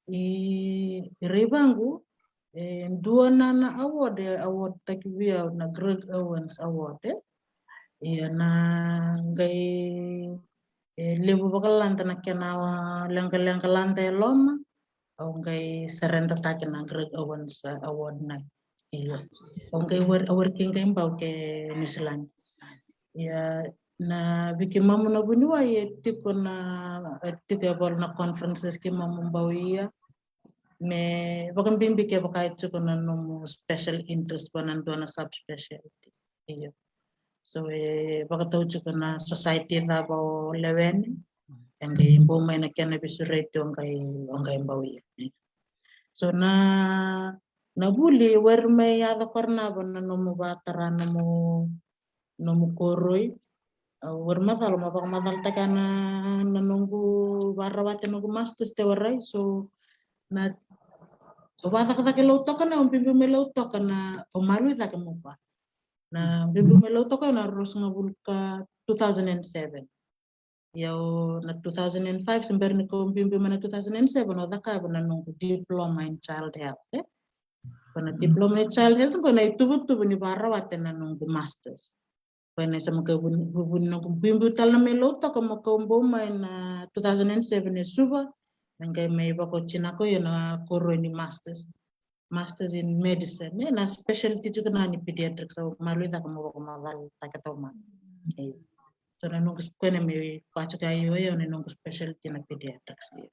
I Raivagu, e dua na, na award e award taki vei au na Greg Owens Award, e. Ia na qai, e levu vakalada na kena leqaleqa lada e loma, au qai surrender taki na Greg Owens, e, Award na. Io. Au qai wari, au wari ki qai bau ke Niusiladi. Ia na vei keimamu na vuniwai e tiko na, e tiko e valu na conferences keimamu bau ia. Me vakabibi kevaka e tiko na nomu special interest vua na dua na subspecialty. Io. So e vakatau tiko na society cava o lewe ni, e qai bau mai na kena veisureti o qai, o qai bau ia. So na, na vuli, wari mai yaco Koronava na nomu vatara nomu, nomu koroi. Au wari macala, ma vakamacalataka na, na noqu varawati noqu masters te warai. So na, au vacakacaka e Lautoka na, au biubiu mai Lautoka na, au malui cake mo vua. Na biubiu mai Lautoka na ruasagavulu ka two thousand and seven. Ia o na two thousand and five, se bera ni kau biubiu mai na two thousand and seven, au cakava na noqu diploma in child health, e. Ko na diploma in child health, ko na ituvatuva ni varawati na noqu masters. Ko na sa maka vuni, vuni noqu biubiu tale na mai Lautoka mo kau bau mai na two thousand and seven e Suva, na qai mai vakaotinaka o ia na koroi ni masters. Masters in Medicine, e, na specialty tiko na ni pediatrics, au malui cake mo vakamacalataka taumada. E. So na noqu sp-, kena me vaka tiko io, io, na noqu specialty na pediatrics, io.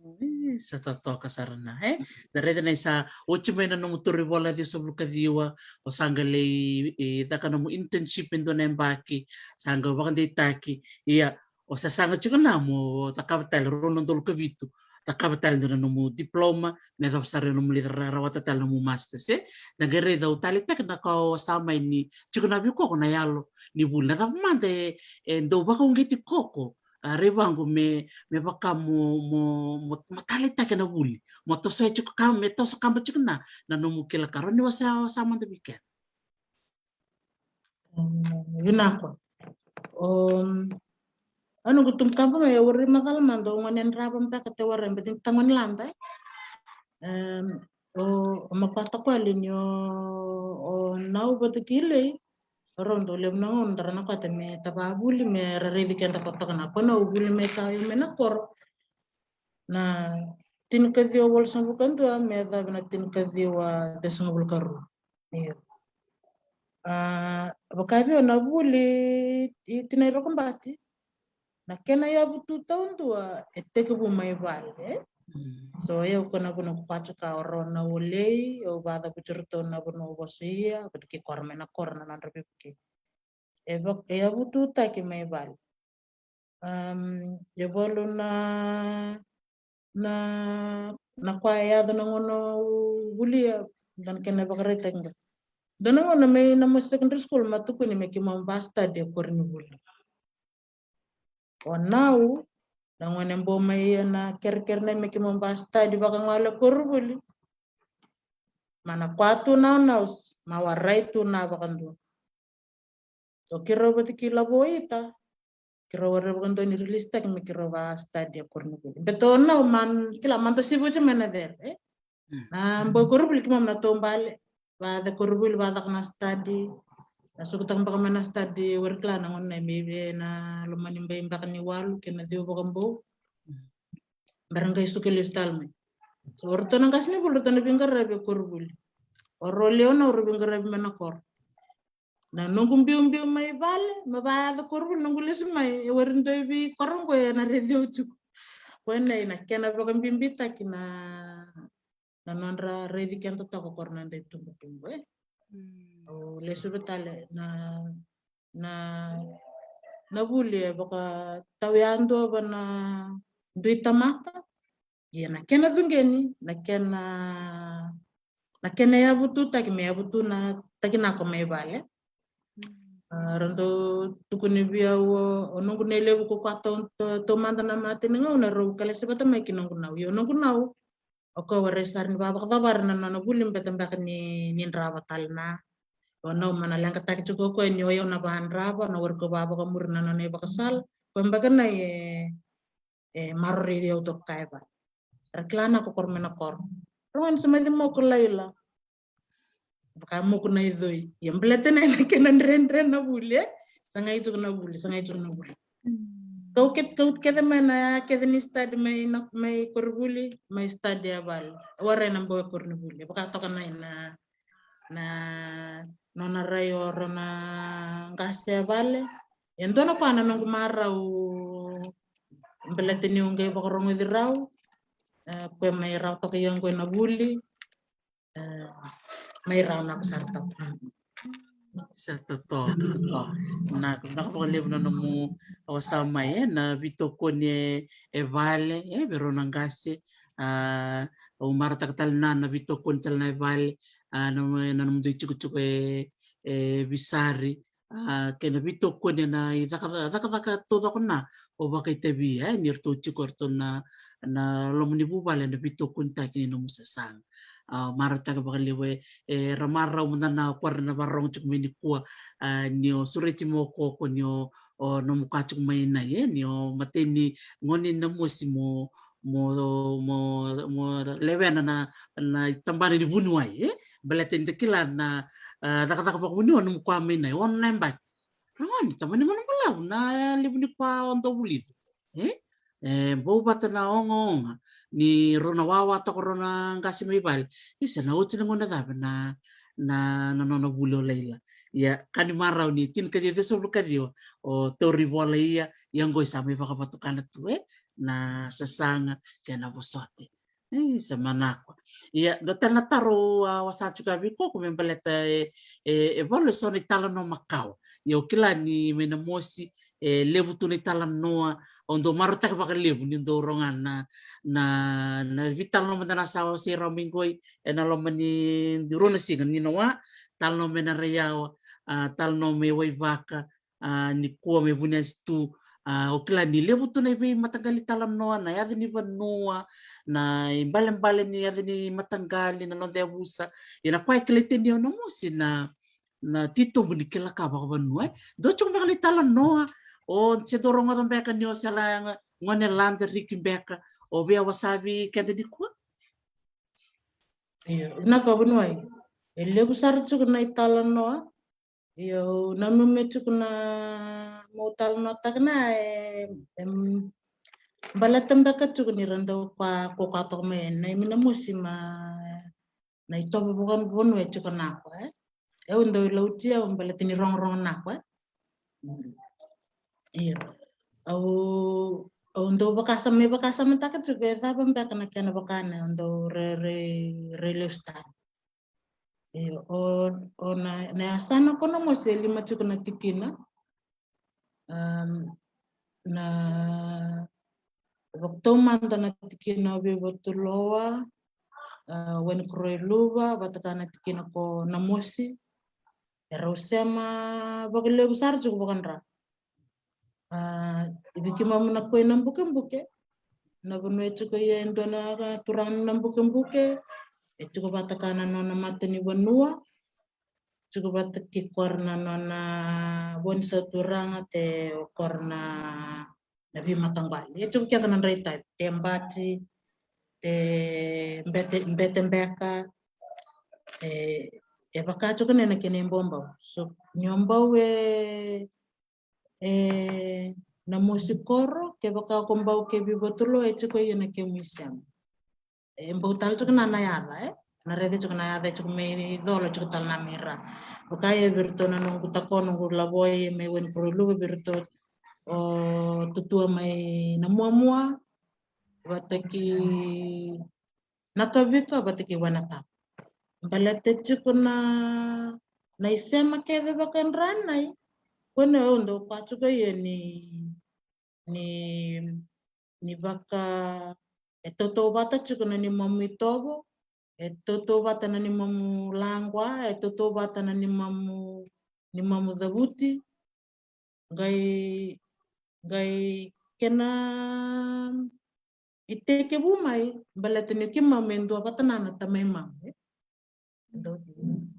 Wow, e, sa totoka sara na, e? Da raica na isa, oti mai na nomu toro ivola ciwasagavulu ka ciwa, o sa qai lai, e, caka nomu internship e dua na yabaki, sa qai vakadeitaki, ia, o sa saga tiko na mo cakava tale rua na udolu ka vitu, cakava tale dua na nomu diploma, me yacova sara na nomu lai ra-, rawata tale na nomu masters, e? Da qai raica au taleitaka na ka o sa mai ni tiko na vei koko na yalo ni vuli. Na cava mada e, e dau vakauqeti koko, a, Raivagu me, me vaka mo, mo, mo, mo taleitaka na vuli. Mo toso e tiko ka, me toso kaba tiko na, na nomu kila ka. Rawa ni o sa, o sa mada vei keda. Mm, vinaka. O, a noqu tubu kaba mai, au wari macala mada, au gone drava beka te warai, beka ni tagone lada, e. Em, o, o makuata ko ali ni o, o nau vata kei lei, o rau dau levu na gauna dara na kota me tavavuli, me ra raici keda kotoka na ko na vuli mai ka io mai na koro. Na tinikaciwa walusagavulu ka dua me yacovi na tinikaciwa ciwasagavulu ka rua. Io. A, vaka vei au na vuli i Tinai Rokobati, na kena yavutu taudua e tekivu mai vale, e? Mm. So, e au ko na vuna ko Patuka o rau na olei, au vacavuti iratou na vuna o vosa ia, vata kei koro mai na koro na nodra veivuke. E va-, e yavututaki mai vale. Am, e valu na, na, na koya e yaco na gauna au vulia, dua na kena vakaraitaki ga. Dua na gauna mai na mo secondary school ma tukuni me keimami va study e koronivuli. O nau, na gone bau mai ia na kerekere na me keimami va study vakagole e koronivuli. Ma na koya tu na o nau, ma warai tu na vakadua. O keirau vata kei Lavoita, keirau warai vakadua ni release taki me keirau va study e koronivuli. Baleta o nau, man, kila, mada sivuti mai na cere, e? Mm. Na bau koronivuli keimami na taubale, va yaco koronivuli, va caka na study. Na sukutaka beka mai na study, wari kila na gauna mai vei na loma ni bai beka ni walu, kei na ciwa vakabau. Mm. Bera qai suka lesu tale mai. So, o ratou na qasenivuli, ratou na veiqaravi e koronivuli. O rau lewe o nau, rau veiqaravi mai na koro. Na noqu biubiu mai vale, me va yaco koronivuli, noqu lesu mai, e warai dua vei koro qo e na raici au tiko. Ko e na, na kena vakabibitaki na, na nodra raici keda toka ko ra na dai tubutubu, e. Mm. Au lesu vei tale na, na, na vuli e vakatau yadua va na dui tamata. Ia na kena cuqeni, na kena, na kena yavututaki, me yavutu na taki nako mai vale. Mm. A, ratou tukuni vei au o, o noqu nei levu ko koya tau, tau, taumada na mate ni gauna rau kalasi vata mai kei noqu nau. Ia o noqu nau, o koya warai sara ni vavakacavara na nona vuli beta beka ni, ni drava tale na. O nau ma na leqataki tiko o koya ni o yau na vadrava, na wari ko vavakamuri na nona ivakasala. Ko beka na e, e maroroi au toka e vale. Ra kila na kokoro me na koro. Rogani sa mai moku laila. Vaka moku na icoi. Ia baleta na ena kena dredre na vuli, e? Sa qai tuku na vuli, sa qai tuku na vuli. Kau kece, kau kece mai na, kece ni study mai na, mai koronivuli, mai study e vale. Warai na bau e koronivuli. Vaka toka na ena, na, nona rai o rau na qase e vale. E dua na koya na noqu marau, baleta niu qai vakarogoci rau. E, koya mai rau toka ia qo ena vuli. E, mai rau na ko sara tata. Sa totoka, totoka. Na, na ka vakalevu na nomu, au sa mai, e, na veitokoni e, e vale, e, vei rau na qase, a, au marautaka tale na, na veitokoni tale na e vale, a, na, na nomudou itikotiko e, e Visari, a, kei na veitokoni ena icaka, cakacaka taucoko na o vakaitavi, e, ni ratou tiko ratou na, na loma ni vuvale na veitokonitaki ni nomu sasaga. A, marautaka vakalevu, e, e, ra marau mada na koya na varogo tiko mai nikua, a, ni o sureti mo koko ni o, o nomu ka tiko mai na, e, ni o mateni gone na mosi mo, mo, mo, mo lewena na, na itabana ni vuniwai, e? Baleta ni da kila na, a, cakacaka vakavuniwai nomu koya mai na, e ono na yabaki. Ragone, tamani manu balavu na levu ni koya o dau vulica. E? E, bau vata na ogaoga, ni rau na wawa toka rau na qase mai vale. Isa na oti na gauna cava na, na, na nona vuli o laila. Ia, ka ni marau ni tinikaciwa ciwasagavulu kaciwa, o tauri vola ia, ia qo isa mai vakavatukana tu, e? Na sasaga, kei na vosota. E, sa manako. Ia, dua tale na taro, a, au sa tiko vei koko me baleta e, e, e valu eso na italanoa makawa. Ia, au kila ni mai na mosi, e, levu tu na italanoa, au dau marautaka vakalevu, ni dau rogoca na, na, na veitalanoa mada na sa wasei rawa mai qoi, ena loma ni rua na siga, ni na wa, talanoa mai na raiyawa, a, talanoa mai waivaka, a, nikua mai vuniasi tu, a, au kila ni levu tu na ivei mataqali talanoa, na yaca ni vanua, na ibalebale ni yaca ni mataqali, na noda yavusa, ia na koya e kilai tani au na mosi na, na titobu ni kila ka vakavanua, e. Dua tiko beka na italanoa, o se dau rogoca beka ni o se la gone lada riki beka, o via wasavi keda nikua. Io, vinaka vuniwai. E levu sara tiko na italanoa, Io, au nanuma tiko na meu talanoataka na, e, em, baleta beka tiko ni ra dau koya, koya toka mai na imi na mosi ma na itovo vakavanua e tiko na koya, e. Au dau ilauti au baleta ni rogorogo na koya, e. Mm. Io. Au, au dau vakasama, mai vakasamataka tiko e cava beka na kena vaka na au dau re, re, re lesu tani. Io, o, o na, na yasana ko Namosi e lima tiko na tikina. Am, na vakataumada na tikina o Veivatuloa, a, Wainikoroi Luva, vata kei na tikina ko Namosi. E rau sema vakalevu sara tiko vakadra. A, i vei keimami na koi na bukebuke, na vanua e tiko ia e dua na turaga na bukebuke, e tiko vata kei na nona matanivanua, tiko vata kei kora na nona vo ni sauturaga, te o kora na, na veimataqali. E tiko kece na dra itavi, te bati, te bete, bete beka, e, e vaka tiko na kena ibobau. So, ni o bau e, e Namosi koro, kevaka ko bau ke Veivatuloa, e tiko ia na kemu isema. E bau tale tiko na, na yaca, e? Na raica tiko na yaca, e tiko mai Colo, tiko tale na mai Ra. Vaka ia vei iratou na noqu tako, noqu lavo e mai Wainikoroi Luva, vei iratou o Tutua mai Namuamua, vata kei Nakavika, vata kei Wainatabu. Baleta tiko na, na isema kece vakadranai. Ko na au dau koya tiko ia ni, ni, ni vaka, e tautauvata tiko na nimamu itovo, e tautauvata na nimamu laqwa, e tautauvata na nimamu, nimamu cavuti. Qai, qai kena itekivu mai, baleta ni keimami e dua vata na, na tamai mamu, e? Dua,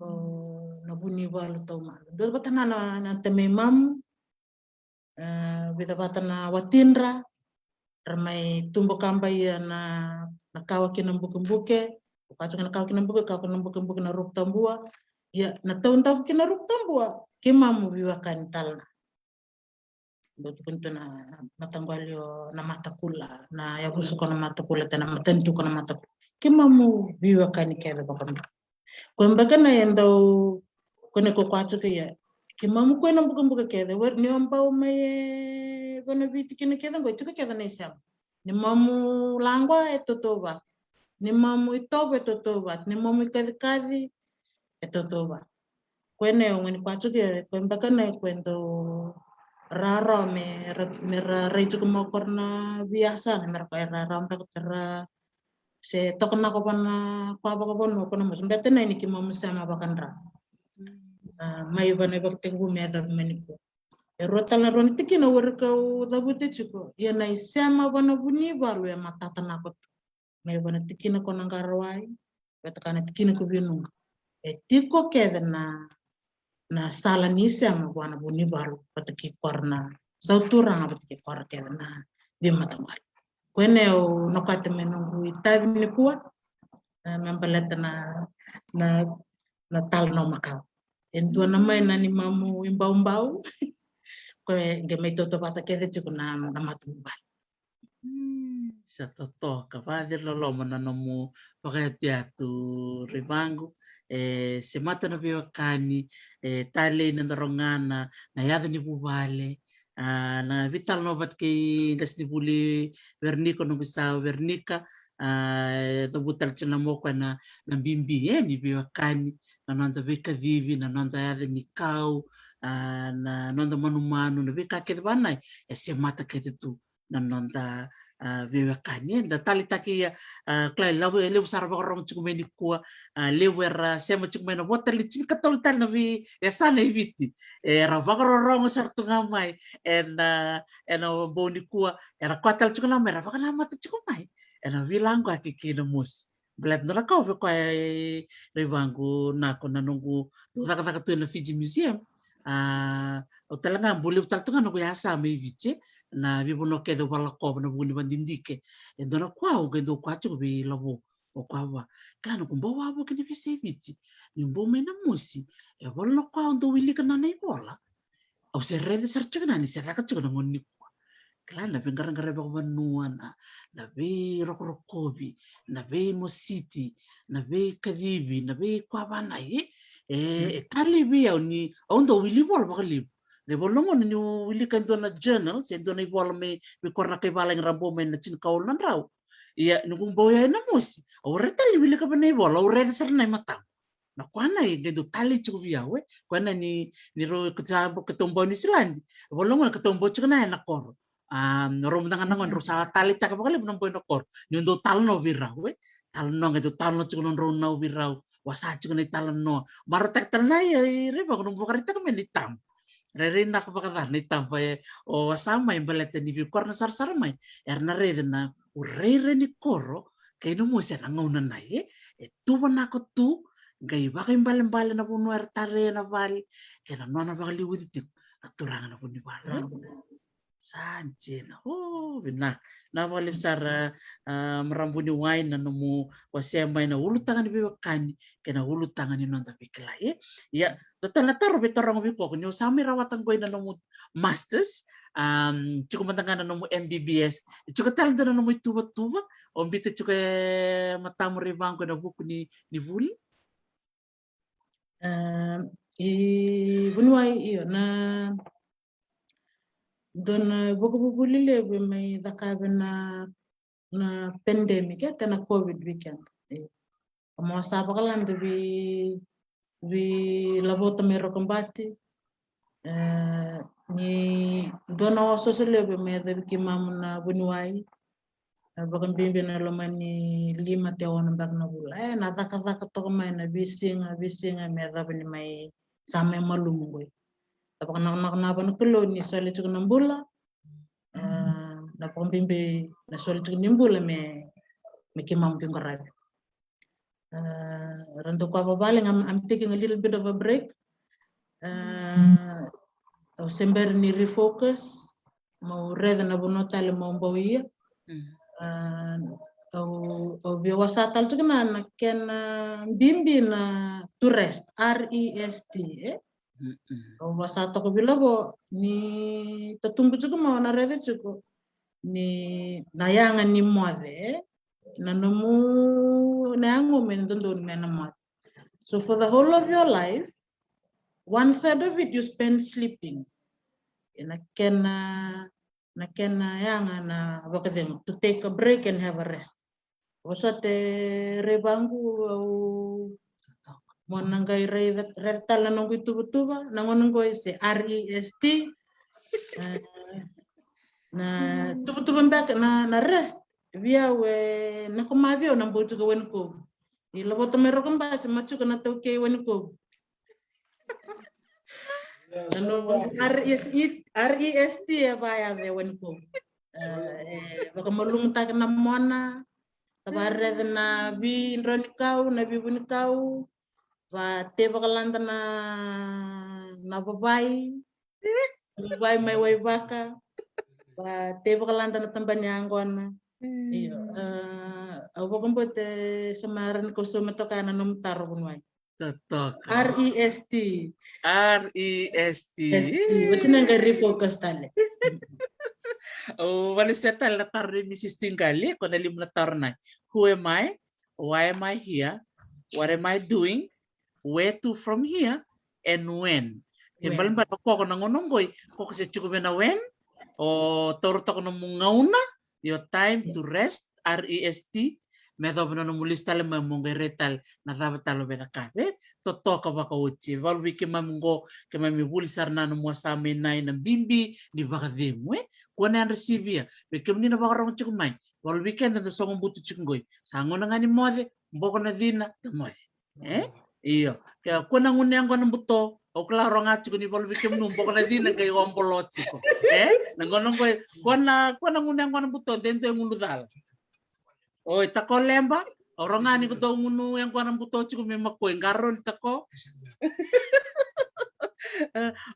o, na vunivalu taumada. Dua vata na, na, na tamai mamu. eh, vica vata na watidra, ra mai tubu ka bai ia na, na kawa ki na bukebuke, o ka tuka na kawa ki na buke, kawa ki na bukebuke na ruku tabua. Ia, na taudaku ki na ruku tabua, keimamu veiwekani tale na. Dau tukuni tu na mataqali o na matakula, na yavusa ko na matakula, te na matanitu ko na matakula. Keimamu veiwekani kece vakamuduka. Ko e beka na e dau, ko ne ko kwatuka ia. Keimamu ko e na bukebuke kece, wer ni o bau mai e vana Viti kina kece, ko e tiko kece na isema. Ni mamu laqwa e totovata. Ni mamu itovo e totovata. Ni mamu ikacikaci e totovata. Ko e na e o gani kwatuka ia, ko e beka na e ko e dau rarawa me ra, me ra rai tiko mai o kora na veiyasana, me ra ko e rarawa beka tara se toka na ko vana kwa vakavanua ko na mosi. Beta na ini keimamu sema vakadra. Ah, mai vana ivakatekivu me yaco mai nikua. E rua tale na rua na tikina wari kau cavuta tiko. Ia na isema vana Vunivalu e matata na ko tu. Mai vana tikina ko na Qarawai, vata ka na tikina ko Vinuqa. E tiko kece na na sala ni sema vua na Vunivalu, vata kei kora na sauturaga, vata kei kora kece na veimataqali. Ko e na e o nokata me noqu itavi nikua, eh, me baleta na, na, na tala na makawa. E dua na mai na ni mamu ibaubau, ko e qai mai tautauvata kece tiko na, na matavuvale. Sa totoka, vakaciriloloma na nomu vakayatuyatu Raivagu. E semata na veiwekani, e talei na darogana, na yaca ni vuvale. A, na veitalanoa vata kei qasenivuli Veronica, noqu sa Veronica, a, e cavuta tale tiko na moko na, na bibi e ni veiwekani, na noda veikacivi, na noda yaca ni kau, a, na noda manumanu, na veika kece vanai e semata kece tu na noda, a, veiwekani. Eda taleitaka ia, a, kila e levu, e levu sara vakarorogo tiko mai nikua, a, levu era sema tiko mai na vota le tinikatolu tale na veiyasana e Viti. Era vakarorogo sara tu ga mai ena, ena bogi nikua, era koya tale tiko ga mai, era vakanamata tiko mai ena veilaqaki kei na mosi. Baleta dua na ka au via kaya, e, Raivagu, na ko na noqu dau cakacaka tu ena Fiji Museum. A, au tale ga bau levu tale tu ga noqu yasana mai Viti, na veivanua kece au vakalakova na vuku ni vakadidike. E dua na ka au qai dau kaya tiko vei lavo, au kaya vua, kila noqu bau wavoki ni veiyasai Viti, niu bau mai na mosi, e volo na ka au dau wilika na, na ivola. Au se raica sara tiko na ni se caka tiko na gauna nikua. Kila na veiqaraqaravi vakavanua, na, na veirokorokovi, na veimositi, na veikacivi, na veikoya vanai, e, e, e talei vei au ni au dau wili vola vakalevu. Na ivola na gauna niu wilika e dua na journal, se dua na ivola mai vei kora na kai valagi ra bau mai na tinikawalu na drau. Ia, niu bau yai na mosi, au raica tale ni wilika vei na ivola, au raica sara na imatau. Na koya na e qai dau talei tiko vei au, e. Koya na ni, ni rau keitou bau New Zealand. Volo na gauna keitou bau tiko na ena koro. A, rau mada ga na gauna rau sa taleitaka vakalevu na bau ena koro. Niu dau talanoa vei rau, e. Talanoa, qai dau talanoa tiko na nodrau nau vei rau. Wasa tiko na italanoa. Marautaki tale na i, i Raivagu nomu vakaraitaka mai na itaba. Rairai na ka vakaca na itaba, e. O wasa mai baleta ni vei kora na sarasara mai. Era na raica na u rairai ni koro, kei na mosi ena gauna na, e, e tu vanaka tu, qai vakaibalebale na vanua era tara ena vale, kei na nona vakaliuci tiko na turaga na Vunivalu. Sa dina, o, vinaka. Na vakalevu sara, a, marama vuniwai na nomu wasea mai na ulutaga ni veiwekani, kei na ulutaga ni noda veikilai, e. Ia, dua tale na taro vei taroga vei koko, ni o sa mai rawata qoi na nomu masters, um, tiko mada ga na nomu M B B S, tiko tale dua na nomu ituvatuva, o bita tiko e matamu Raivagu ena vuku ni, ni vuli? Um, i vuniwai io, na dua na vakavuvuli levu e mai cakava na na pandemic, e, kei na COVID weekend. E. Kama sa vakalada vei, vei Lavota mai Rokobati. E, ni dua na osooso levu me yacovi keimamu na vuniwai. E, vakabibi na loma ni lima te ono beka na vula. E, na cakacaka toka mai na veisiga, veisiga me yacova ni mai sa mai malumu qoi. Sa vakanakonako na vua na Kalou ni soli tiko na bula. A, na vakabibi na soli tiko ni bula me, me keimamu veiqaravi. A, ra dau kaya vavale ga, I'm, I'm taking a little bit of a break. A, au se bera ni refocus. Mau raica na vanua tale mau bau ia. Mm. A, au, au via wasa tale tiko na, na kena bibi na to rest, R E S T, e? Mm-mm. Au wasa toka vila vo ni tatubu tiko mau na raica tiko ni na yaga ni moce, e? Na nomu, na yago me dodonu me na moce. So for the whole of your life, one third of it you spend sleeping. Ena kena, na kena yaga na vakacegu, to take a break and have a rest. Vosota, Raivagu, au mo na qai raica, raica tale na noqu ituvatuva, na gauna qo e se R E S T. E, na tuvatuva beka na, na rest. Vei au e na koma vei au na bau tiko Wainikovu. I lavota mai Rokobati, ma tiko na taukei Wainikovu. Na noqu R E S T, R E S T e vaya e Wainikovu. E, e vakamalumutaki na mona, tavarece na vidraunikau, na vivunikau, va tei vakalada na, na vavai, vavai mai Waivaka, va tei vakalada na tabana ni yaqona. Io, e, au vakabauta sa mai rawa ni kau sauma toka na nomu taro vuniwai. Totoka. R E S T. R E S T. Oti na qai refocus tale. Au valesia tale na taro nei Mrs Tiqali, ko na lima na taro na. Who am I? Why am I here? What am I doing? Where to from here? And when? Ke balebale o koko na gauna qoi, koko se tiko vei na when, o taura toka nomu gauna, your time to rest, R E S T, me yacova na nomu lesu tale mai mo qai rai tale na cava tale o via cakava, e? Totoka vakaoti, e valu vei keimami qo, keimami vuli sara na nomu wasa mai na, na bibi ni vakacegu, e? Kua na yadra sivia, vei kemuni na vakarogo tiko mai, valu vei keda da sogo butu tiko qoi, sa gauna ga ni moce, boko na cina, da moce. E? Io. Ke o kua na gunu yaqona buto, au kila rogo tiko ni valu vei kemuni boko na cina qai obolo tiko. E? Na gauna qoi, kua na, kua na gunu yaqona buto, de dua e gunu cala. Oi, Tako Leba, o rogo ni ko dau gunu yaqona buto tiko me makoi, qarauni Tako.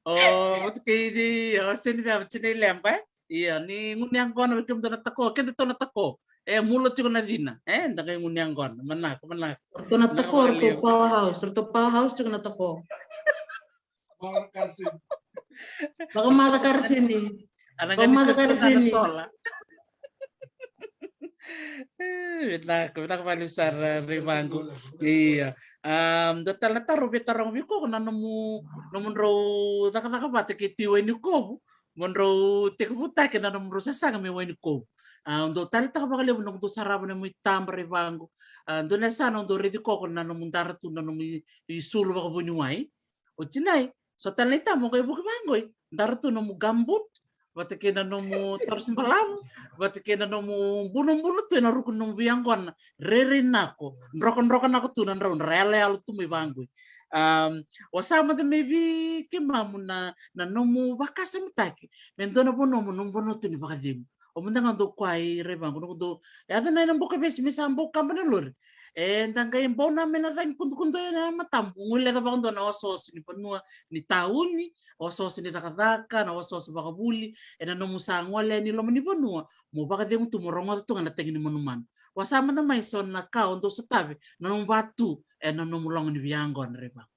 O, vata kei, o, seni cava, seni Leba, e? Ia, ni gunu yaqona vei kemudou na Tako, keda tou na Tako. E, mula tiko na cina. E, da qai gunu yaqona. Manako, manako. Ratou na Tako, ratou powerhouse, ratou powerhouse tiko na Tako. Vakamaca karisini. Vakamaca karisini. Vinaka, vinaka vakalevu sara Raivagu. Ia. A, dua tale na taro via taroga vei koko na nomu, nomudrau cakacaka vata kei Tui Wainikovu. Mo drau tekivutaki na nomudrau sasaga mai Wainikovu. A, au dau taleitaka vakalevu na nomudrau sarava na nomu itaba Raivagu. A, dua na yasana au dau raici koko na nomu dara tu na nomu i, isulu vakavuniwai. O tinai, so tale na itaba o qai vuki vaqoi, dara tu nomu gumboot, vata kei na nomu taurusi balavu, vata kei na nomu bunobuno tu ena ruku ni nomu veiyaqona, rairai nako, drokadroka nako tu na drau, dra yaloyalo tu mai vaqoi. A, o sa mada mai vei keimamu na, na nomu vakasamataki me dua na vanua mo nomu vanua tu ni vakacegu. O mada ga dou kua i Raivagu, noqu dou yaco na ina buka vesi me sa bau kaba na lori. E da qai bau na me na cagi kudukudu ena matamu, guileca vakadua na osooso ni vanua ni tauni, osooso ni cakacaka, na osooso vakavuli, ena nomu sa gole ni loma ni vanua, mo vakacegu tu mo rogoca tu ga na tagi ni manumanu. Wa sa mada mai so na ka o dou sotavi na nomu vatu ena nomu logo ni veiyaqona Raivagu.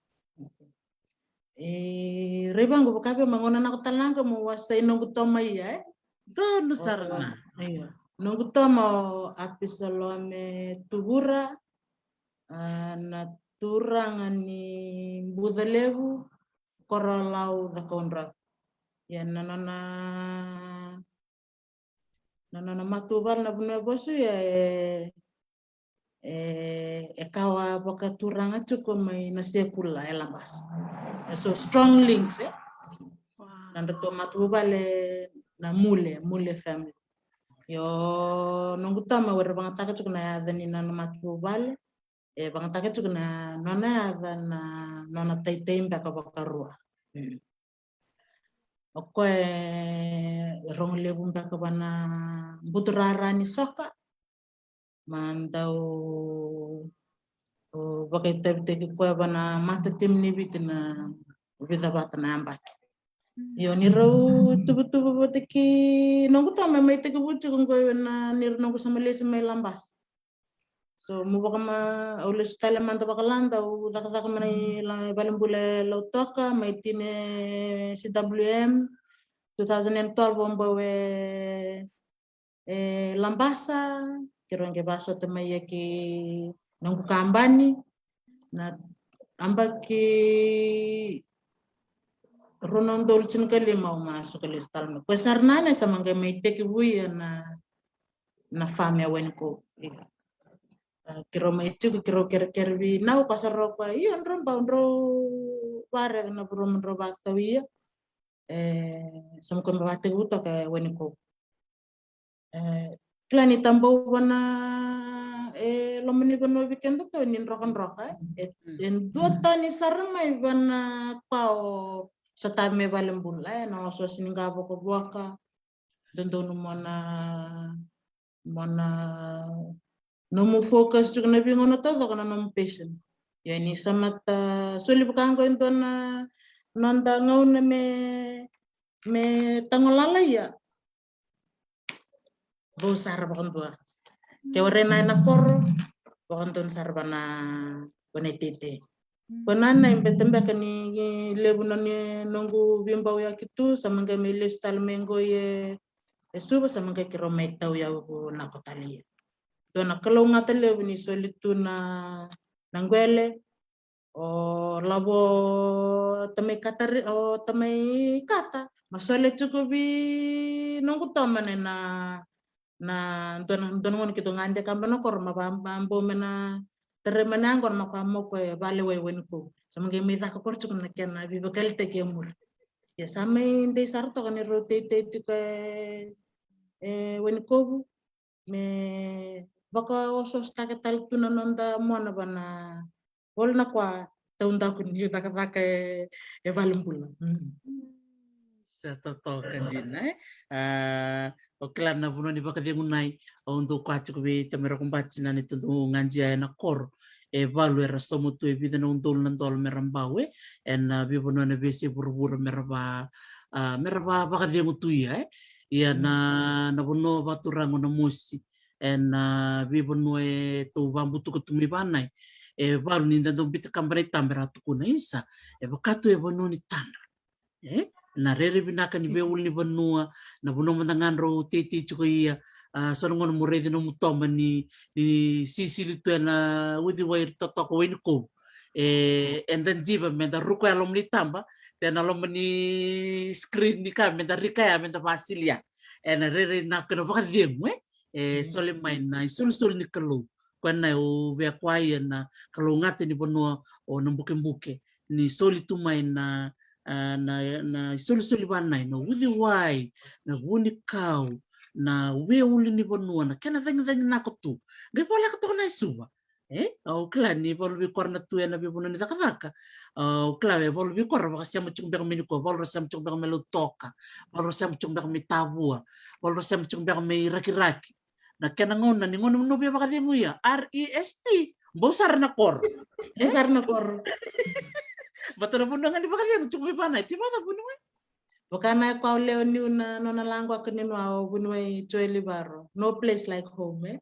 E, Raivagu, vaka vei au, me gauna nako tale ga mo wasea noqu toma ia, e? Donu sara ga. Io. Noqu toma o Apisalome Tuvura, a, na turaga ni Bucalevu, Korolau, Cakaudrove. Ia na nona, na nona matavuvale na vanua e vosa ia e, e, e kawa vakaturaga tiko mai Nasekula e Labasa. E so strong links, e? Wow. Na nodratou matavuvale na Mule, Mule family. Io, noqu tama, o ira vagataka tiko na yaca ni nona matavuvale, e vagataka tiko na nona yaca na nona taitai beka vakarua. Mm. O koya e rogo levu beka va na buturara ni soka, ma dau, o, vakaitavitaki koya va na mata timi ni Viti na vica vata na yabaki. Io, ni rau tuvatuva vata kei noqu tama, mai tekivu tiko qo ena, ni rau noqu sa mai lesu mai Labasa. So, mo vakama, au lesu tale mada vakalada, au cakacaka mai na i la, valebula e Lautoka, mai tini C W M, two thousand and twelve, au bau e, e Labasa, keirau qai vasota mai ia ki noqu kabani, na yabaki rua na udolu tinikalima au masu ka lesu tale mai. Koya sara na ne sa maqai mai tekivu ia na, na farm e Wainikovu. Ia. A, keirau mai tiko, keirau kerekere vei Nau, ka sa rau koya, io, drau bau, drau vakaraica na vanua mo drau vakatau ia. E, sa maqai mai vatekivu toka e Wainikovu. E, kila ni tabau vana, e, loma ni vanua vei kedatou ni drokadroka, e, e dua tani sara mai vana koya o sotavi mai valebula, e, na osooso ni qavokavoka, dodonu mo na, mo na nomu focus tiko na veigauna taucoko na nomu passion. Ia ni sa mata soli vaka qo e dua na noda gauna me, me tagolala ia. Vou sara vakadua. Ke o rena ena koro, vakadua sara vana, vana iteitei. Ko na na i beta beka ni, ni levu na ni noqu veibau yaki tu, sa maqai mai lesu tale mai qo e, e Suva, sa maqai keirau mai tau yau ko na ko tale ia. Dua na kalougata levu ni soli tu na, na qwele, o lavo tamai kata re-, o tamai kata. Ma sole tiko vei noqu tama na, na dua na, dua na gauna keitou gade kaba na koro, ma va, ma bau me na tarai mai na yaqona ma koya mo koya e vale wai Wainikovu. Sa maqai mai caka koro tiko na kena veivakalitaki e muri. Ia sa mai dei sara toka ni rau teitei tiko e, e Wainikovu. Me vakaosoosotaka tale tu na noda mona vana volo na koya taudaku ni cakacaka e, e valebula. Mm. Sa totoka dina, e? A, o kila na vanua ni vakacegu nai, au dau koya tiko vei tamai Rokobati na ni tudou gadia ena koro. E valu era sauma tu e vica na udolu na dola mera bau, e? Ena veivanua na veiyasai vuravura mera va, a, mera va vakacegu tu ia, e? Ia na, na vanua vakaturaga o Namosi, ena veivanua e tou vabutuka tu mai vanai. E valu ni da dau bita kaba na itaba era tukuna, isa, e vaka tu e vanua ni tadra. E? Na rere vinaka ni veiulunivanua, na vanua mada ga drau teitei tiko ia, a, so na gauna mo raici nomu toba ni, ni sisili tu ena uciwai totoka Wainikovu. E, eda jiva meda ruka e loma ni taba, te na loma ni screen ni ka meda rika ya, meda vasilia. Ena rere vinaka na vakacegu, e? E soli mai na isolisoli ni Kalou. Koya na au via koya na kalougata ni vanua o Nabukebuke. Ni soli tu mai na, a, na, na isolisoli vanai, na uciwai, na vunikau, na veiulunivanua, na kena cagicagi nako tu. Qai voleka toka na i Suva. E, au kila ni valu vei kora na tu ena veivanua ni cakacaka. Au kila e valu vei kora vakasema tiko beka mai ni koya, valu ra sema tiko beka mai Lautoka, valu ra sema tiko beka mai Tavua, valu ra sema tiko beka mai Rakiraki. Na kena gauna ni gauna mo via vakacegu ia, R E S T, bau sara na koro. Bau sara na koro. Vata na vanua ga ni vakacegu tiko mai vanai, ti vata vuniwai. Vaka na koya o lewe niu na nona laqu aka ni nua o vuniwai Joeli Varo. No place like home, e?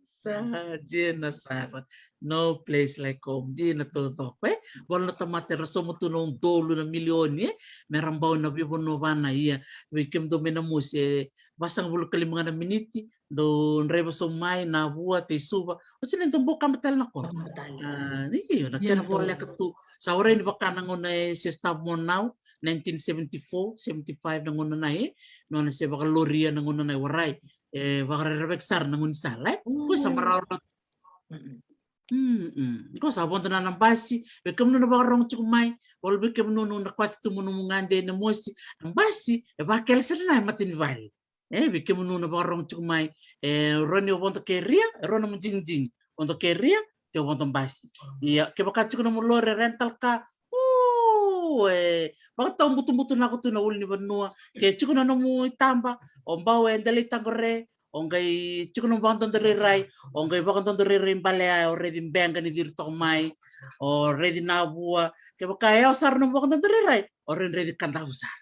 Sa dina sara. No place like home. Dina taucoko, e? Volo na tamata era sauma tu na udolu na milioni, e? Mera bau na veivanua vana ia. Vei kemudou mai Namosi, e vasagavulu ka lima ga na miniti, dou draiva sau mai Navua, tei Suva. Oti ni dou bau kaba tale na koro. Kaba tale. A, io, na kena voleka tu. Sa warai ni vaka na gauna e se stava mo nau, nineteen seventy-four, seventy-five na gauna nai, e? Nona se vakaloria na gauna nai, warai. E vakarerevaki sara na gaunisala, e? Ko sa marau. Mm-mm. Ko sa vodo na na basi, vei kemunu na vakarogo tiko mai, volo vei kemunu na kwati tu mo nomu gade e Namosi, na basi e vakele sara na e mata ni vale. E, vei kemunu na vakarogo tiko mai, e, rua ni o vodo keria, e rua na mo jigijigi, vodo keria, te o vodo basi. Ia, kevaka tiko nomu lori, rental car, u, e vakatau butubutu nako tu na ulunivanua, ke tiko na nomu itaba, o bau e delai taqore, O qai tiko na vakadodo rairai, o qai vakadodo rairai balea, o raici beqa ni ciri toka mai, o raici navua. Kevaka e yawa sara na vakadodo rairai, o raici kadavu sara.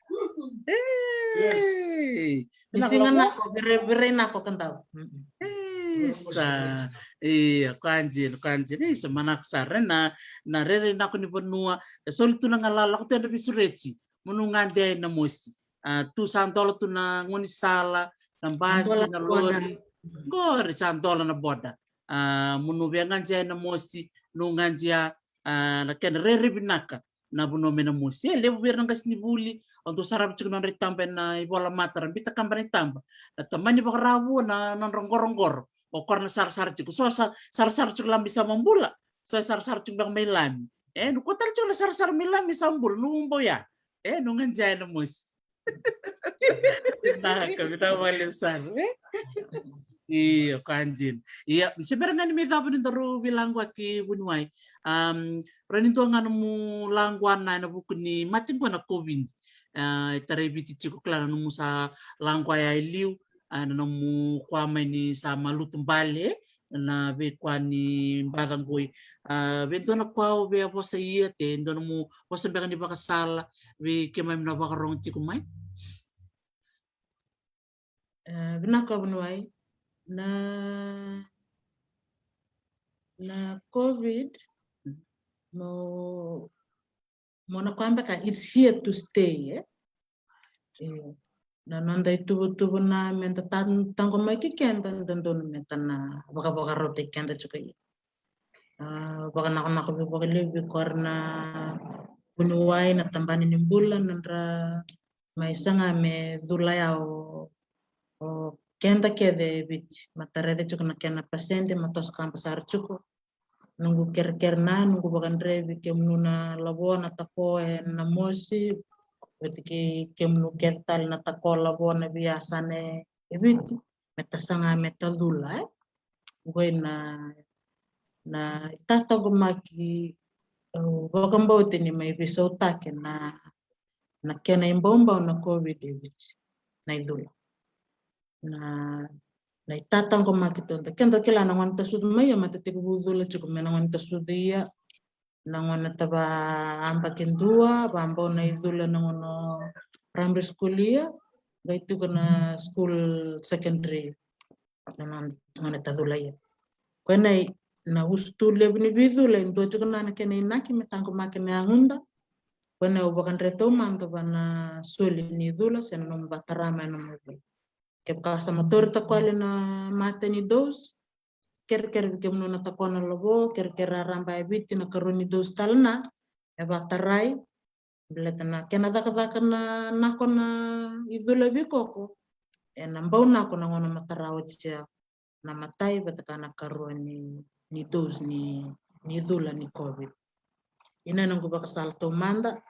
Ei! Ni siga nako, virai, virai nako kadavu. Isa. Ia, koya dina, koya dina. Isa, manako sara, e, na, na rairai nako ni vanua. E soli tu na galala, lako tu ena veisureti. Mo nu gade ena mosi. A, tu sa dola tu na gaunisala, na basi, na lori. Qori sa dola na boda. A, mo nu via gadia ena mosi, nu gadia, a, na kena rairai vinaka na vanua mai na mosi. E levu vei ira na qasenivuli, au dau sarava tiko na nodra itaba ena ivolamata, ra biuta kaba na itaba. Na tamani vakarau, na nodra qoroqoro. O koya na sarasara tiko. So sa sarasara tiko lami sa mabula. So e sarasara tiko beka mai lami. E, nu kua tale tiko na sarasara mai lami sa bula, nu bau ya. E, nu gadia ena mosi. Vinaka, vinaka vakalevu sara, e? Io, koya dina. Ia, ni se bera ga ni mai cava ni daru veilaqwaki vuniwai. Am, rau ni dua ga nomu laqwa na ena vuku ni mate qo na COVID. A, e tarai Viti tiko, kila na nomu sa laqwa ya e liu, a, na nomu kua mai ni sa malutu bale, e? Na veikua ni baca qoi. A, vei dua na kua o via vosa ia, te dua nomu vosa beka ni vakasala vei keimami na vakarogo tiko mai. E, vinaka vuniwai. Na, na COVID, mo, mo na kua beka, it's here to stay, e? Io. Na noda ituvatuva na meda ta-, taqomaki keda, dodonu meda na vakavakarauti keda tiko ia. A, vakanakonako vei vakalevu vei koya na vuniwai, na tabana ni bula, nodra mai saga me cula ya o, o keda kece e Viti. Ma ta raica tiko na kena pasede, ma toso kaba sara tiko. Noqu kerekere na, noqu vakadrevi kemunu na lavo na tako ena mosi, vata kei kemunu kece tale na tako lavo na veiyasana e Viti, me ta saga me ta cula, e? Qoi na, na itataqomaki, e, vakabauti ni mai veisautaki na, na kena ibaubau na COVID e Viti, na icula. Na, na itataqomaki toda. Keda kila na gone ta sucu mai ia, ma ta tekivu cula tiko me na gone ta sucu ia. Na gone ta vayabaki dua, vabau na icula na gone primary school ia, qai tiko na school secondary, na gone ta cula ia. Koya na, na usutu levu ni veicula, e dua tiko na, na kena inaki me taqomaki na yagoda. Koya na au vakadre taumada va na soli ni cula, se na nomu vatara mai na nomu cula. Kevaka sa matori takoya na mata ni dose, kerekere vei kemunu na tako na lavo, kerekere raraba e Viti na karua ni dose tale na, e vatarai, baleta na kena cakacaka na nako na icula veikoko, ena bau nako na gauna matara oti ya na matai vata kei na karua ni, ni dose ni, ni cula ni COVID. Ia na noqu vakasala taumada,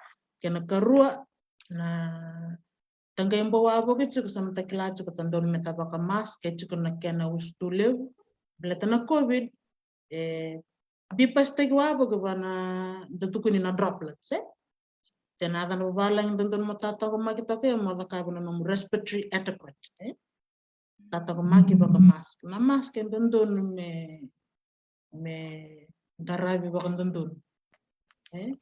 kena karua, na ta qai bau wavoki tiko, sa mata kila tiko, ta donu me ta vakamask, e tiko na kena usutu levu. Baleta na COVID, e, bipasitaki wavoki va na, da tukuni na droplets, e? Tena yaca na vavalagi, dodonu mo tataqomaki toka, e, mo cakava na nomu respiratory etiquette, e? Tataqomaki vakamask. Na mask e dodonu me, me qaravi vakadodonu, e?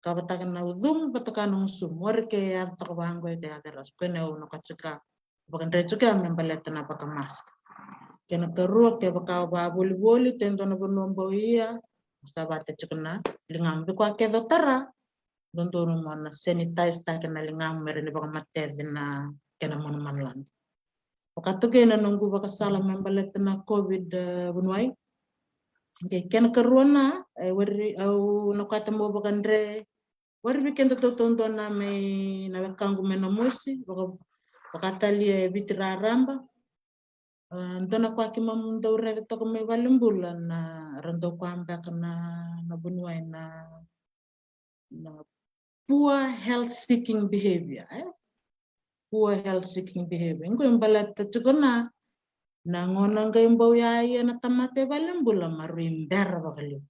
Ka vata kei na ucumu, vata kei na gusumu. Ori ke yaco toka vaqo, e ke yaco e ra. Koya na au na ka tiko, vakadre tiko me baleta na vakamask. Kena karua, kevaka o vavolivoli, te dua na vanua bau ia, sa vata tiko na ligamu. Vei koya kece o tara, dodonu mo na sanitize taki na ligamu me rawa ni vakamateci na kena manumanu lala. Vakatokai na noqu vakasala me baleta na COVID, e, vuniwai. Kei kena karua na, e, wari, au na kata mo vakadre. Wari vei keda tautaudua na mai na wekaqu mai na mosi, vaka, vakatalia e Viti raraba. A, dua na ka keimami dau raica toka mai valenibula na ra dau kua beka na, na vuniwai na, na poor health seeking behavior, e? Poor health seeking behavior. Qo e baleta tiko na, na gauna qai bau yaco na tamata e valenibula ma rui bera vakalevu.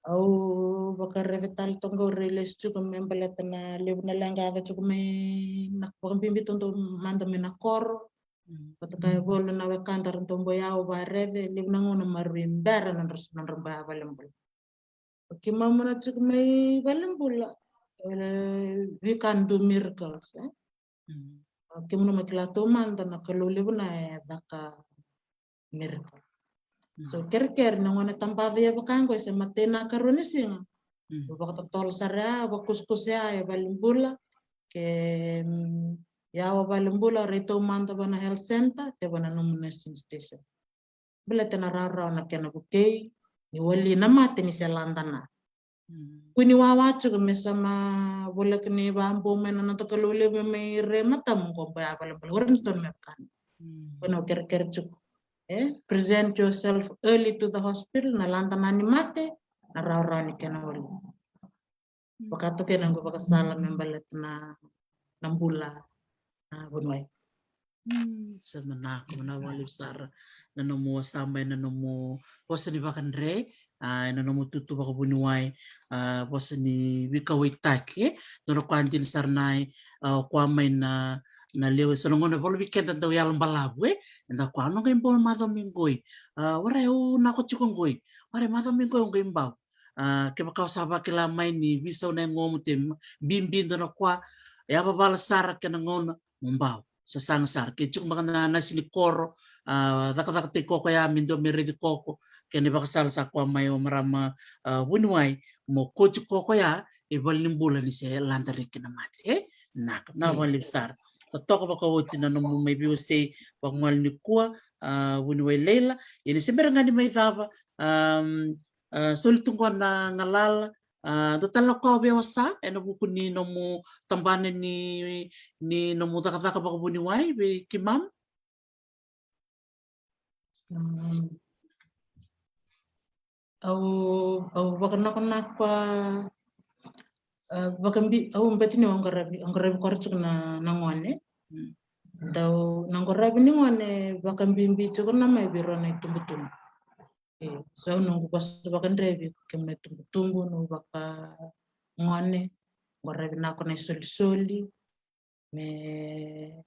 Au vakaraica tale toka qo, au railesu tiko me baleta na levu na leqa yaco tiko mai na, vakabibi taudau mada mai na koro. Mm. Vata kaya e volo na wekada ra dau bau yawa vakarece, levu na gauna maroroi bera na nodra, nodra bau yawa valenibula. O keimami na tiko mai valenibula, e, we can do miracles, e? Mm. O keimami na kila taumada na Kalou levu na e caka miracle. Mm. So kerekere na gone tabaca ya vaka qo e se matei na karua ni siga. Mm. Au vakatotolo sara ya, vakusakusa ya e valenibula, ke, mm, yawa valenibula, rai taumada va na health center, te va na nomu nursing station. Baleta na rawarawa na kena vukei, ni wali na mate ni se lada na. Mm. Kua ni wawa tiko me sa ma voleka ni vabau mai na noda Kalou levu me mai re matamu qo bau yawa valenibula. Warai ni tonu me vaka na. Mm. Kua ni kerekere tiko. E, present yourself early to the hospital, na lada na ni mate, na rawarawa ni kena wali. Mm. Vakatoka na noqu vakasala me baleta na, na bula, a, vuniwai. Mm, sa manako, manako vakalevu sara na nomu wasama ena nomu vosa ni vakadre, a, ena nomu tutu vakavuniwai, a, vosa ni veikauwaitaki, e. Dua na ka dina sara na, a, o koya mai na, na lewe, so na gauna e volo vei keda dau yalo balavu, e. Eda kaya, au na qai bau macawa mai qoi. A, warai au nako tiko qoi. Warai macawa mai qoi au qai bau. A, kevaka o sa vakila mai ni veisau na yagomu, te bibi dua na ka, yavavala sara kena gauna mo bau. Sasaga sara. Ke tiko beka na nasi ni koro, a, cakacakataki koya me dua me raici koya, kena ivakasala sa kaya mai o marama, a, vuniwai, mo kauti koya e valenibula ni se lada reki na mate, e? Naka, na vakalevu sara. Totoka vakaoti na nomu mai veiwasei vakagole nikua, a, vuniwai Leila. Ia ni se bera ga ni mai cava, am, a, soli tu qo na galala, a, dua tale na ka o via wasea ena vuku ni nomu tabana ni, ni nomu cakacaka vakavuniwai vei keimami? Mm. Au, au vakanakonako, a, vakabi-, au beti ni au qaravi, au qaravi koya tiko na, na gone. Mm. Dau, na qaravi ni gone vakabibi tiko na mai vei rau na itubutubu. E, so au noqu vosa vakadre vei kemuni na itubutubu, noqu vakagone, qaravi nako na isolisoli, me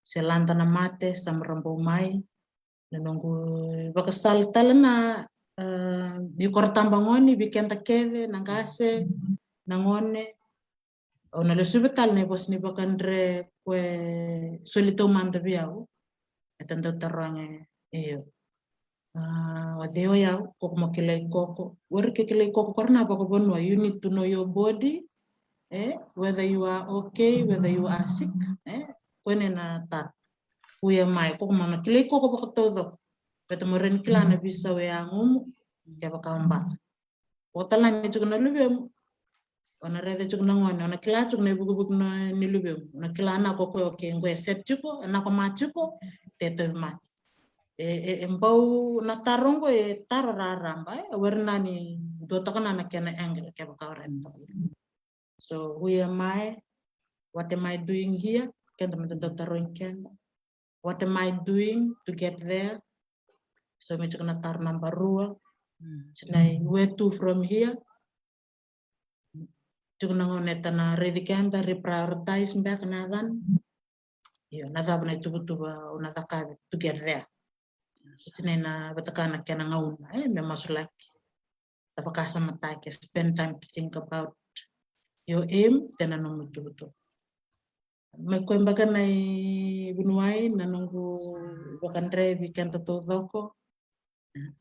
se lada na mate sa marau bau mai. Na noqu vakasala tale na, a, ni koro tabagone vei keda kece, na qase, na gone, au na lesuva tale na ivosa ni vakadre ko e soli taumada vei au. E ta dau taroga, io. A, o cei o yau, koya mo kilai koya. Warai ke kilai koya, koya na vakavanua, you need to know your body, e, whether you are okay, whether you are sick, e, koya na taro. Who am I, koya mo na kilai koya vakataucoko. Baleta mo rawa ni kila na veisau e yagomu, kevaka o baca. Vakatalega me tiko na luvemu. O na raica tiko na gone, o na kila tiko na ivukivuki na, ni luvemu. O na kila na ko koya, okay, qo e set tiko, na ko ma tiko, te tauvimate. E, e, e bau na taro qo e taro raraba, e, warai ni dua toka na, na kena angle, kevaka o raica toka. So, who am I? What am I doing here? Keda me da dau tarogi keda. What am I doing to get there? So me tiko na taro naba rua. Mm. Sinai, where to from here? Tiko na gauna e ta na raici keda, reprioritize beka na yacana. Io, na cava na ituvatuva au na cakava to get there? Sinai na vata kei na kena gauna, e, me masulaki. Da vakasamataki, spend time to think about your aim, kei na nomu ituvatuva. Me koya beka na ivuniwai, na noqu vakadre vei keda taucoko. Mm.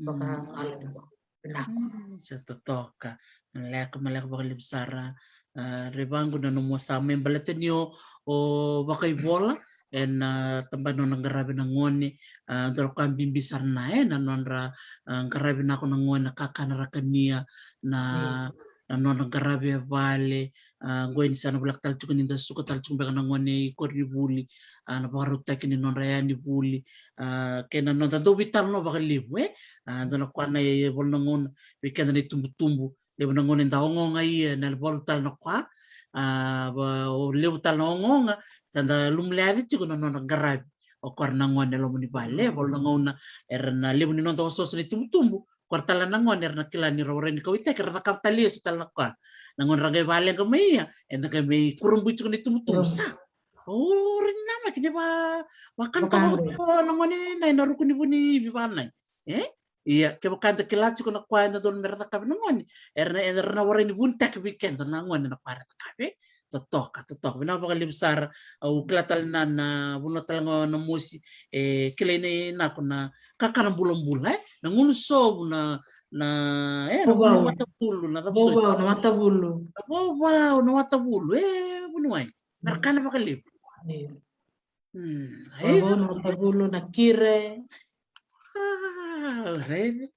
Vakagalo ni ko. Vinaka. Mm, sa totoka. Maleka, maleka vakalevu sara. A, Revaqu, na nomu wasea me baleta ni o, o vakaivola ena, a, tabana ni nona qaravi na gone, a, dua na ka bibi sara na, e, na nodra, a, qaravi nako na gone, na kakana ra kania, na, mm, na nodra qaravi e vale, a, qo ni sa na voleka tale tiko ni da suka tale tiko beka na gone i koronivuli, a, na vakarautaki ni nodra iyaya ni vuli, a, kei na noda dau veitalanoa vakalevu, e, a, dua na ka na e, e volo na gauna vei keda na itubutubu, levu na gauna eda ogaoga ia, na levu tale na ka, a, va, o levu tale na ogaoga, sa da lumuleaci tiko na nodra qaravi o koya na gone e loma ni vale, e volo na gauna era na levu ni noda osooso na itubutubu, koya tale na gone era na kila ni ra warai ni kauwaitaki, era cakava tale eso tale na ka. Na gauna ra qai valeqa mai ia, eda qai mai kurabui tiko na itubutubu, mm, sa. O, ori na ma kina va, vakanta vakanta na gone na, na ruku ni vuni vivanai. E? Ia, kevaka eda kila tiko na koya e dodonu me ra cakava na gone, era na, era na warai ni vunitaki vei keda na gone na koya era cakava. Totoka, totoka. Vinaka vakalevu sara. Au kila tale na, na vanua tale ga na mosi, e kilai na inako na kakana bulabula, e? Na gunu sovu, na, na, e, na gunu matavulu, na cava soti? Vovau, na matavulu. Na vovau, na matavulu. E, vuniwai. Na ra kana vakalevu. Hmm, vovau, na matavulu, na kire. Ah, raica.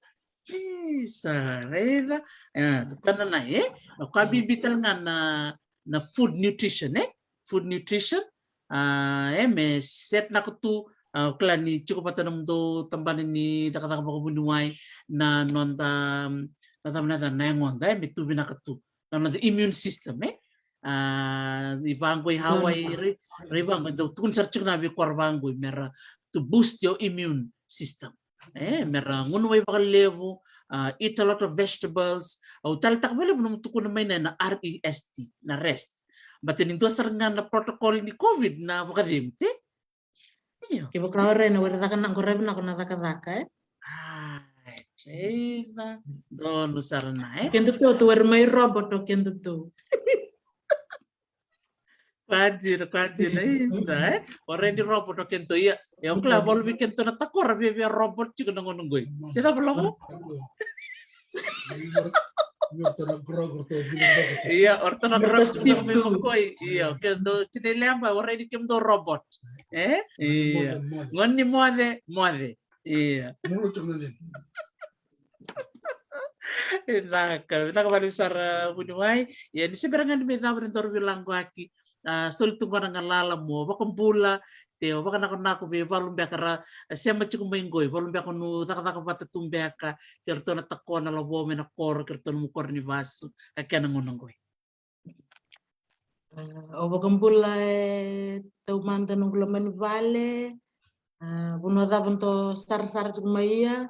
Isa, raica. Ah, tukana na, e? Na koya bibi tale ga na, na food nutrition, e? Food nutrition. Ah, e, me set nako tu, ah, kila ni tiko vata nomudou tabana ni cakacaka vakavuniwai na noda, na cava na, na yagoda, e, me tu vinaka tu na noda immune system, e? Ah, i vaqo i Hawaii, rai, rai vaqo, dau tukuni sara tiko na veikoro vaqo, me ra to boost your immune system. E, me ra gunu wai vakalevu, ah, eat a lot of vegetables. Au taleitaka vakalevu nomu tukuna mai na, na R E S T, na rest. Baleta ni dua sara ga na protocol ni COVID na vakacegu, te? Io. Kevaka o rai na were caka na, qo ravi nako na cakacaka, e? Ai, raica. Donu sara na, e? Keda tu, tu were mai robot o keda tu. Koya dina, koya dina, isa, e? O rai ni robot o keda tu, ia. E, o kila, valu vei keda tu na takora via, via robot tiko na gauna qoi. Se cava lavo? Ia, o ratou na grog tiko mai makoi. Ia, o kemudou tinai leba, o rai ni kemudou robot. E? Ia. Gone ni moce, moce. Ia. Vinaka, vinaka vakalevu sara vuniwai. Ia, ni se bera ga ni mai cava ni daru veilagoaki. A, soli tu qo na galala mo vakabula, te o vakanakonako vei valu beka ra, a, sema tiko mai qoi, valu beka nu cakacaka vata tu beka, kei ratou na takona lavo mai na koro, kei ratou na mukoro ni vasu, ka kena gauna qoi. A, au vakabula e taumada noqu loma ni vale, a, vanua cava dou sarasara tiko mai ia,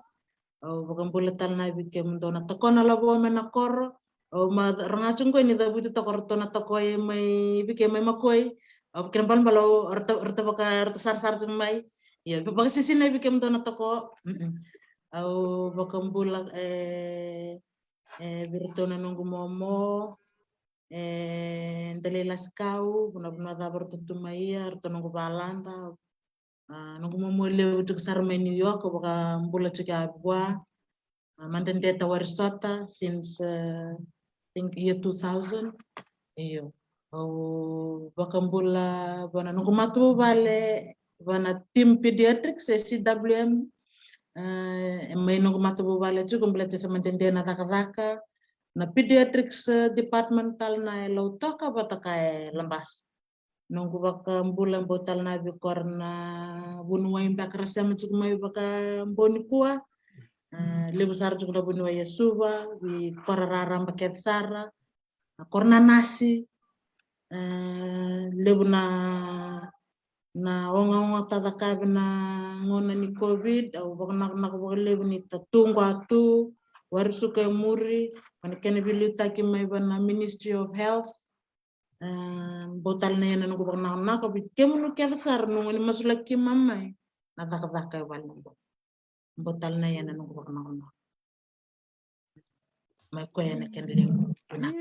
au vakabula tale na vei kemudou na takona lavo mai na koro. Au ma rogoca tiko qoi ni cavuti toka o ratou na takoi mai vei kei mai makoi. Au kena balabala o ratou, ratou vaka, ratou sarasara tiko mai. Ia, vakasisina vei kemudou na tako. Mm-mm. Au vakabula, e, e, vei ratou na noqu momo, e, Dalei Lasikau, vanua, vanua cava ratou tu mai ia, ratou noqu valada, a, noqu momo levu tiko sara mai New York, au vakabula tiko ya vua. A, Madedeta Warisota since, uh, I think year two thousand. Io. Au vakabula vua na noqu matavuvale, vua na team pediatrics e C W M. Uh, e mai noqu matavuvale tiko, baleta se madede na cakacaka. Na pediatrics, uh, department tale na e Lautoka vata kei Labasa. Noqu vakabula bau tale na vei kora na vuniwai beka ra sema tiko mai vakabau nikua. A, levu sara tiko na vuniwai e Suva, vei kora raraba kece sara. A, kora na nasi. A, levu na, na ogaoga ta cakavi na gauna ni COVID, au vakanakonako vakalevu ni ta tu qo a tu, wari suka e muri, vua na kena veiliutaki mai vua na Ministry of Health. A, bau tale na ia na noqu vakanakonako vei kemunu kece sara, noqu ni masulaki keimami mai na cakacaka e vale ni bau. Bau tale na ia na noqu vakanakonako. Mai koya na kena levu. Vinaka.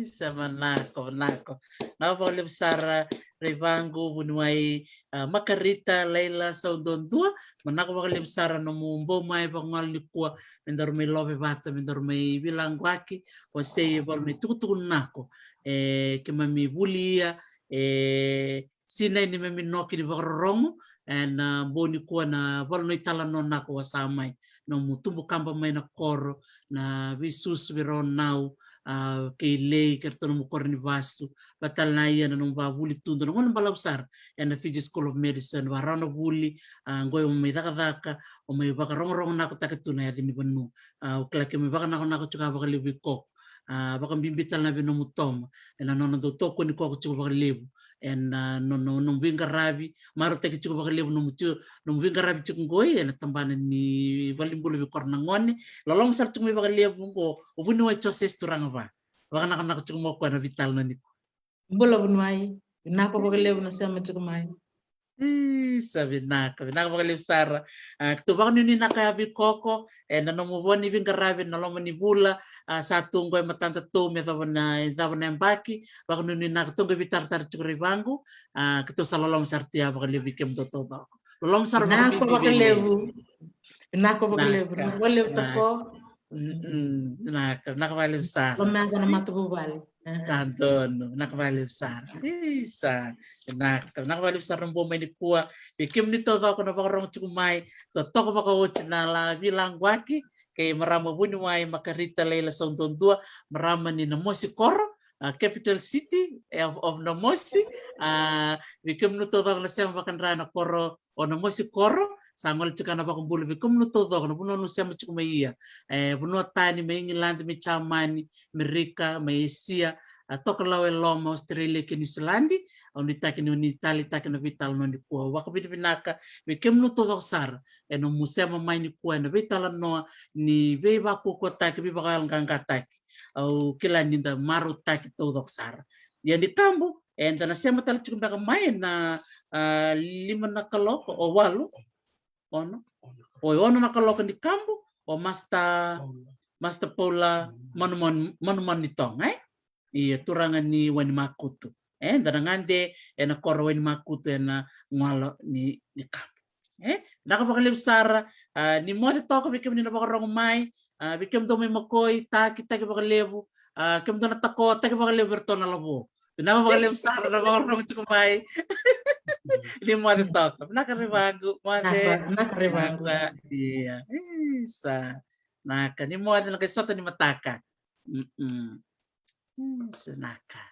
Isa, manako, manako. Vinaka vakalevu sara, rai vaqo, vuniwai, a, Makarita Laila Sauduadua. Manako vakalevu sara nomu bau mai vakagalo nikua, me daru mai love vata, me daru mai veilagoaki, o se e valu na itukutuku nako e keimami vulia, e sinai neimami noki ni vakarorogo ena bau nikua, na valu na italanoa nako o sa mai, nomu tubu kaba mai na koro, na veisusu vei rau nau, a, kei Lei, kei ratou nomu koro ni vasu, vata tale na ia na nomu vavuli tu dua na gauna balavu sara ena Fiji School of Medicine, vakarau na vuli, a, qoi o mai cakacaka, o mai vakarogorogonakotaki tu na yaca ni vanua. A, au kila keimami vakanakonako tiko vakalevu vei iko. A, vakabibi tale na vei nomu toma ena nona dau tokoni koya tiko vakalevu ena, a, nona, nomu veiqaravi, marautaki tiko vakalevu nomu tiko, nomu veiqaravi tiko qoi ena tabana ni valenibula vei kora na gone. Loloma sara tiko mai vakalevu qo o vuniwai Jose Turagava. Vakanakonako tiko mai o koya na veitalanoa nikua. Bula vuniwai, vinaka vakalevu na sema tiko mai. Isa, vinaka, vinaka vakalevu sara. A, keitou vakanuinuinaka ya vei Koko, e, na nomu vo ni veiqaravi na loma ni vula, a, sa tu qo e matadatou me yacova na, yacova na yabaki, vakanuinuinaka tou qai veitaratara tiko Rai Vaqu, a, keitou sa loloma sara tu ya vakalevu vei kemudou taucoko. Loloma sara. Vinaka vakalevu. Vinaka vakalevu. Vinaka vakalevu Toko. Mm, vinaka, vinaka vakalevu sara. Lomada na matavuvale. Ka donu, vinaka vakalevu sara. Isa, vinaka, vinaka vakalevu sara na bua mai nikua. Vei kemuni taucoko na vakarogo tiko mai, totoka vakaoti na la veilaquaki kei marama vuniwai Makarita Laila Sauduadua, marama ni Namosi Koro, a, capital city of, of Namosi. A, vei kemuni taucoko na sema vakadra na koro o Namosi Koro, sa gole tiko na vakabula vei kemuni taucoko na vanua ni sema tiko mai, ia, e, vanua tani, mai Igiladi, mai Jamani, Merika, mai Esia, a, tokalau e loma, Australia kei Niusiladi. Au nuitaka ni o ni taleitaka na veitalanoa nikua. Au vakavinavinaka vei kemuni taucoko sara ena nomu sema mai nikua ena veitalanoa ni veivakaukauataki, veivakayaloqaqataki. Au kila ni da marautaki taucoko sara. Ia ni kabu, eda na sema tale tiko beka mai ena, a, lima na kaloko, o walu, ono. O, ono na kaloko ni kabu, o Master, Master Paula Manumanu, Manumanu ni Toga, e? Ia, turaga ni Wainimakutu. E, eda na gade ena koro Wainimakutu ena gauna ni, ni kabu. E, vinaka vakalevu sara, a, ni moce toka vei kemuni na vakarogo mai, a, vei kemudou mai Makoi, taki, taki vakalevu, a, kemudou na Tako, taki vakalevu vei iratou na Lavo. Vinaka vakalevu sara na vakarogo tiko mai. Ni moce toka. Vinaka Rai Vaqu, moce. Vinaka, vinaka Rai Vaqu. Vinaka, ia. Isa. Vinaka, ni moce na qai sota ni mataka. Mm-mm. Mm, sa vinaka.